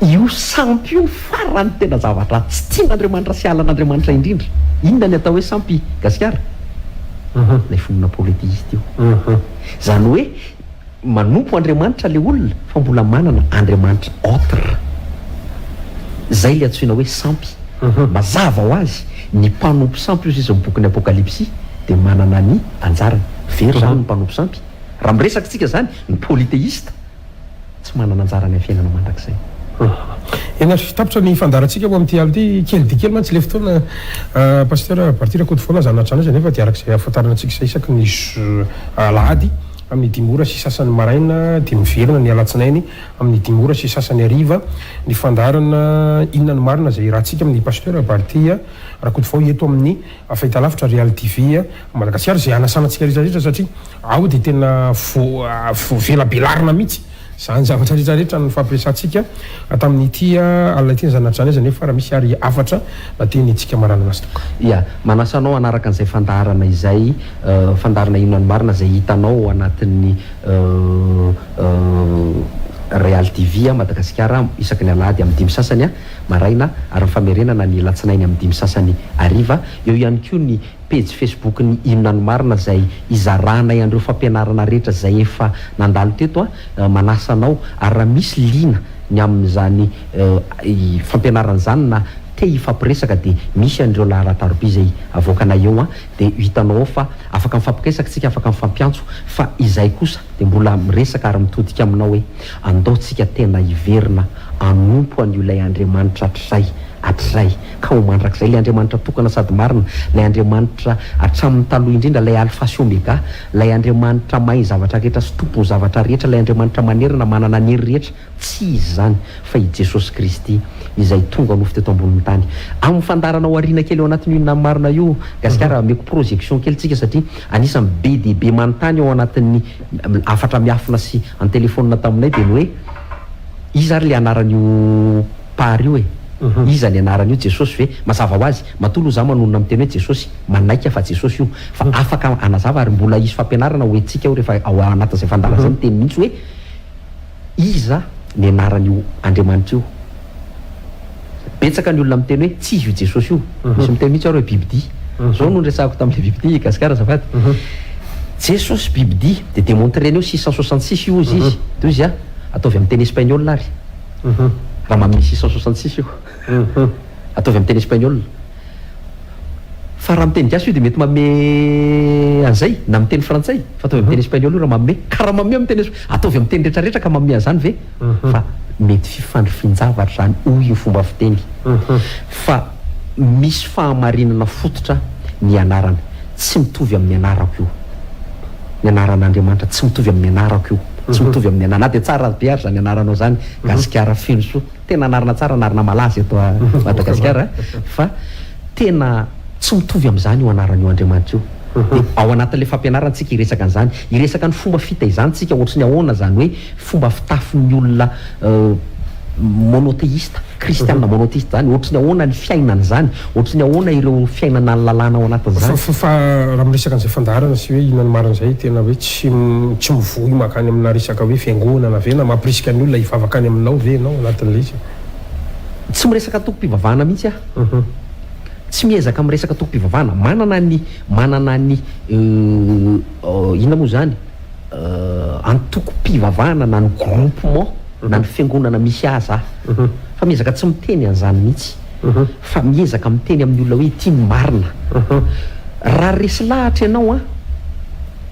Io sampy io farany tena zavatra tsy tian'Andriamanitra sy halan'Andriamanitra indrindra. Inona ny atao hoe sampy Gasikara? Ilay finoana polythéiste io. Izany hoe Manompo Andriamanitra le olona fa mbola manana Andriamanitra autre. Zay le antsoina hoe sampy. Mazava ho azy, ny mpanompo sampy hozy izy ny bokin'ny Apokalypsy dia manana ny anjarany. Very zany ny mpanompo sampy. Raha miresaka tsika zany, ny polythéiste tsy manana anjara any amin'ny fiainana mandrakizay. Eny ary, tapitra ny fandaharantsika ho amin'ity alina ity. Kely dia kely mantsy ilay fotoana Pasteur Barthy Rakotovao na zanatrano izy anefa dia araka izay ahafantarana antsika izay isaky ny alahady amin'ny dimy ora sy sasany maraina dia miverina ny alatsinainy amin'ny dimy ora sy sasany hariva ny fandaharana Inona no marina izay iarahantsika amin'ny Pasteur Barthy Rakotovao eto amin'ny fahitalavitra Real TV Madagasikara izay hanasana antsika rehetra rehetra satria ao dia tena voavelabelarina mihitsy izany zavatra rehetra rehetra nifampiresahantsika tamin'ity alina ity ny zanatr'izany aza nefa raha misy ary hafatra na teny antsika maranana sy toka. Ya, manasa anao hanaraka an'izay fandaharana izay, fandaharana inona ny marina izay hitanao ao anatin'ny Real TV Madagasikara isaky ny alahady amin'ny dimy sasany maraina ary ny famerenana ny alatsinainy amin'ny dimy sasany hariva. Eo ihany koa ny pejy Facebook ny Inona ny Marina izay hizaranay an'ireo fampianarana rehetra izay efa nandalo teto a, manasa anao ary raha misy liana ny amin'izany fampianarana izany na te hifampiresaka dia misy an'ireo laharan-taroby izay avoakanay eo a, dia hitanao ao fa afaka mifampiresaka tsika afaka mifampiantso fa izay kosa dia mbola miresaka ary mitodika aminao hoe andao tsika tena hiverina hanompo an'io ilay Andriamanitra hatrizay hatrizay ka ho mandrakizay, ilay Andriamanitra tokana sady marina, ilay Andriamanitra hatramin'ny taloha indrindra, ilay Alfa sy Omega, ilay Andriamanitra mahay ny zavatra rehetra sy Tompon'ny zavatra rehetra, ilay Andriamanitra manerana, manana ny hery rehetra, tsy iza izany fa i Jesosy Kristy izay tonga nofo teto ambonin'ny tany. Amin'ny fandaharana ao aoriana kely ao anatin'io Inona ny Marina io, Gasikara, ameko projection kely tsika satria anisan'ny be dia be manontany ao anatin'ny hafatra miafina sy an-telefaonina taminay dia ny hoe iza ary ilay anaran'io Mpahary io e! Iza ny anarany io? Jesosy ve? Mazava ho azy, matoa aloha za manonona miteny hoe Jesosy, manaiky aho fa Jesosy io, fa afaka hanazava ary mbola hisy fampianarana ho entintsika ao rehefa ao anatin'izay fandaharana izay miteny mihitsy hoe iza ny anaran'io Andriamanitra io. Betsaka ny olona miteny hoe tsy izy io Jesosy io, misy miteny mihitsy ary hoe bibidia. Zao no niresahako tamin'ilay bibidia i Gasikara azafady. Jesosy bibidia dia demontreny eo 666 io hozy izy. Dia hozy aho, ataovy amin'ny teny espagnol ary. Raha manome 666 io. Ataovy amin'ny teny espagnol. Fa raha amin'ny teny gasy io dia mety manome an'izay, na amin'ny teny frantsay, fa ataovy amin'ny teny espagnol io raha manome. Ka raha manome amin'ny teny esp, ataovy amin'ny teny retraretra ka manome an'izany ve? Fa mety fifandrifin-javatra izany hoy io fomba fiteny. Fa misy fahamarinana fototra ny anarana. Tsy mitovy amin'ny anarako io. Ny anaran'Andriamanitra tsy mitovy amin'ny anarako io. Tsy mitovy amin'ny anarana. Na dia tsara be ary izany anaranao izany, Gasikara Fenosoa. Tena anarana tsara, anarana malaza eto Madagasikara fa tena tsy mitovy amin'izany io anarana io Andriamanitra io. Dia ao anatin'ilay fampianarana tsika hiresaka an'izany. Hiresaka ny fomba fitaizana tsika ohatry ny ahoana izany hoe fomba fitafin'ny olona monothéiste, kristiana monothéiste izany, ohatry ny ahoana ny fiainana izany, ohatry ny ahoana ireo fiainana ny lalàna ao anatin'izany. Fa raha miresaka an'izay fandaharana sy hoe inona ny marina izay, tena hoe tsy tsy mivoy mankany amina resaka hoe fiangonana ve na mampirisika ny olona hivavaka any aminao ve ianao anatin'ilay izy? Tsy miresaka antokom-pivavahana mihitsy aho. Tsy miezaka miresaka antokom-pivavahana. Manana ny manana ny inona moa izany? Antokom-pivavahana na ny groupement na ny fiangonana misy ahy za. Fa miezaka tsy miteny an'izany mihitsy. Fa miezaka miteny amin'ny olona hoe ity ny marina. Raha resy lahatra ianao an,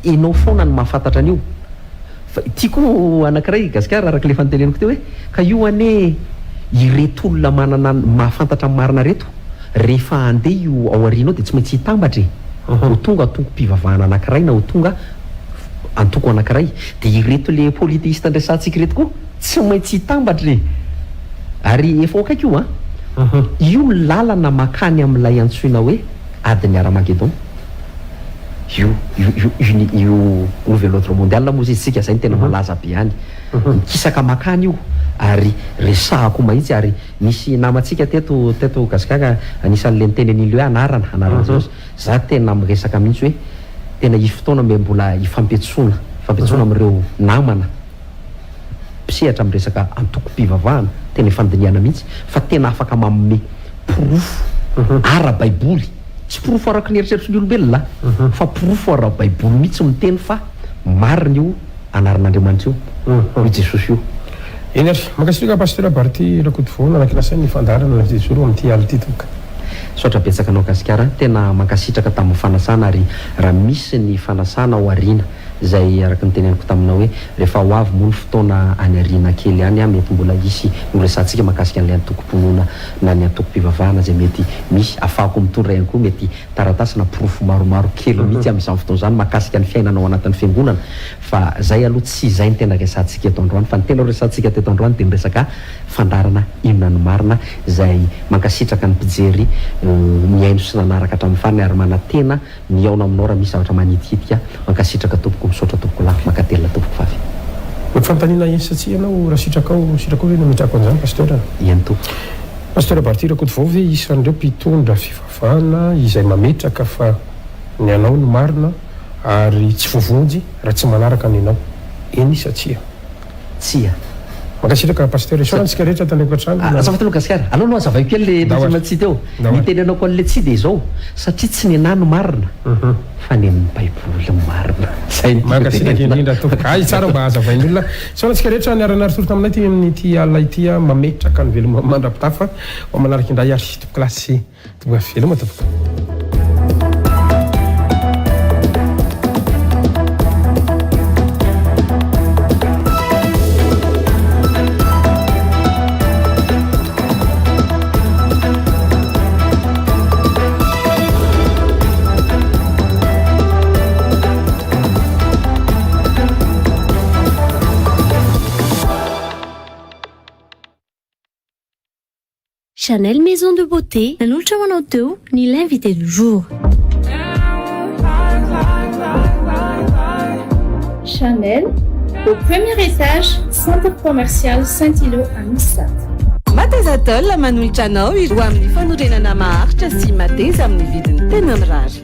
ianao foana no mahafantatra an'io. Fa ity koa anankiray Gasikara araka ilay efa noteneniko teo hoe ka io anie ireto olona manana mahafantatra ny marina ireto rehefa handeha io ao aoriana ao dia tsy maintsy hitambatra e! Ho tonga antokom-pivavahana anankiray na ho tonga antoko anankiray. Dia ireto le polythéiste andresantsika ireto koa tsy maintsy hitambatra e! Ary efa ho akaiky io an! Io ny lalana mankany amin'ilay antsoina hoe adin'i Haramagedon. Io io io uni io nouvel ordre mondial moa izy tsika zay no tena malaza be any. Mikisaka makany io ary resahako mahitsy ary nisy namantsika teto teto Gasikara anisan'le niteny an'ily hoe anarana anaran'i Jesosy. Za tena miresaka mihitsy hoe tena hisy fotoana mbe mbola hifampiantsoana hifampiantsoana amin'ireo namana mpisehatra amin'ny resaka antokom-pivavahana, tena ifandinihana mihitsy fa tena afaka manome porofo ara-baiboly, tsy porofo araka ny eritreritry ny olombelona fa porofo ara-baiboly mihitsy miteny fa marina io anaran'Andriamanitra io, io Jesosy io. Eny ary. Mankasitraka Pasteur Barthy Rakotovao nanankina saina ny fandaharana Navy-Joro amin'ity alina ity tompoko. Misaotra betsaka anao Gasikara, tena mankasitraka tamin'ny fanasana ary raha misy ny fanasana ao aoriana izay araka ny teneniko taminao hoe rehefa ho avy moa ny fotoana any aoriana kely any mety mbola hisy ny horesahantsika mahakasika an'ilay antokom-pinoana na ny antokom-pivavahana izay mety misy afahako mitondra ihany koa mety taratasy na porofo maromaro kely mihitsy amin'izany fotoana izany mahakasika ny fiainana ao anatin'ny fiangonana fa izay aloha tsy izay ny tena resahantsika eto androany fa ny tena horesahantsika teto androany dia ny resaka fandaharana inona no marina izay mankasitraka ny mpijery nihaino sy nanaraka hatramin'ny farany ary manantena mihaona aminao raha misy zavatra manitikitika mankasitraka tompoko misaotra tompoko lahy mankatelina tompoko vavy. Mety fanontaniana eny sa tsia ianao raha sitrakao sitrakao ve ny hametrahako an'izany Pasteur? Eny tompoko. Pasteur Barthy Rakotovao ve isan'ireo mpitondra fivavahana izay mametraka fa ny anao no marina ary tsy voavonjy raha tsy manaraka ny anao? Eny sa tsia? Tsia. Mankasitraka Pasteur. Isaorana antsika rehetra tandremako hatrany. Azafady aloha Gasikara. Aleo aloha hazavaiko kely le deuxième tsia teo. Ny itenenako an'le tsia dia izao, satria tsy nenà no marina fa ny an'ny baiboly no marina. Zay no tiako Mankasitraka tenenina. indrindra tompoko. Hay tsara mba hazavain'ny olona. Isaorana antsika rehetra niara-niaritory taminay ty amin'ity alina ity. Mametraka ny veloma mandra-pitafa ho amin'ny manaraka indray ary tompokolahy sy tompokovavy. Veloma tompoko. Chanel Maison de Beauté nanolotra ho anao teo ny l'invité du jour. Chanel, au premier étage, centre commercial Saint-Ilot à Missato. Mateza Tôle manolotra anao ireo amin'ny fanorenana maharitra sy mateza amin'ny vidiny tena mirary.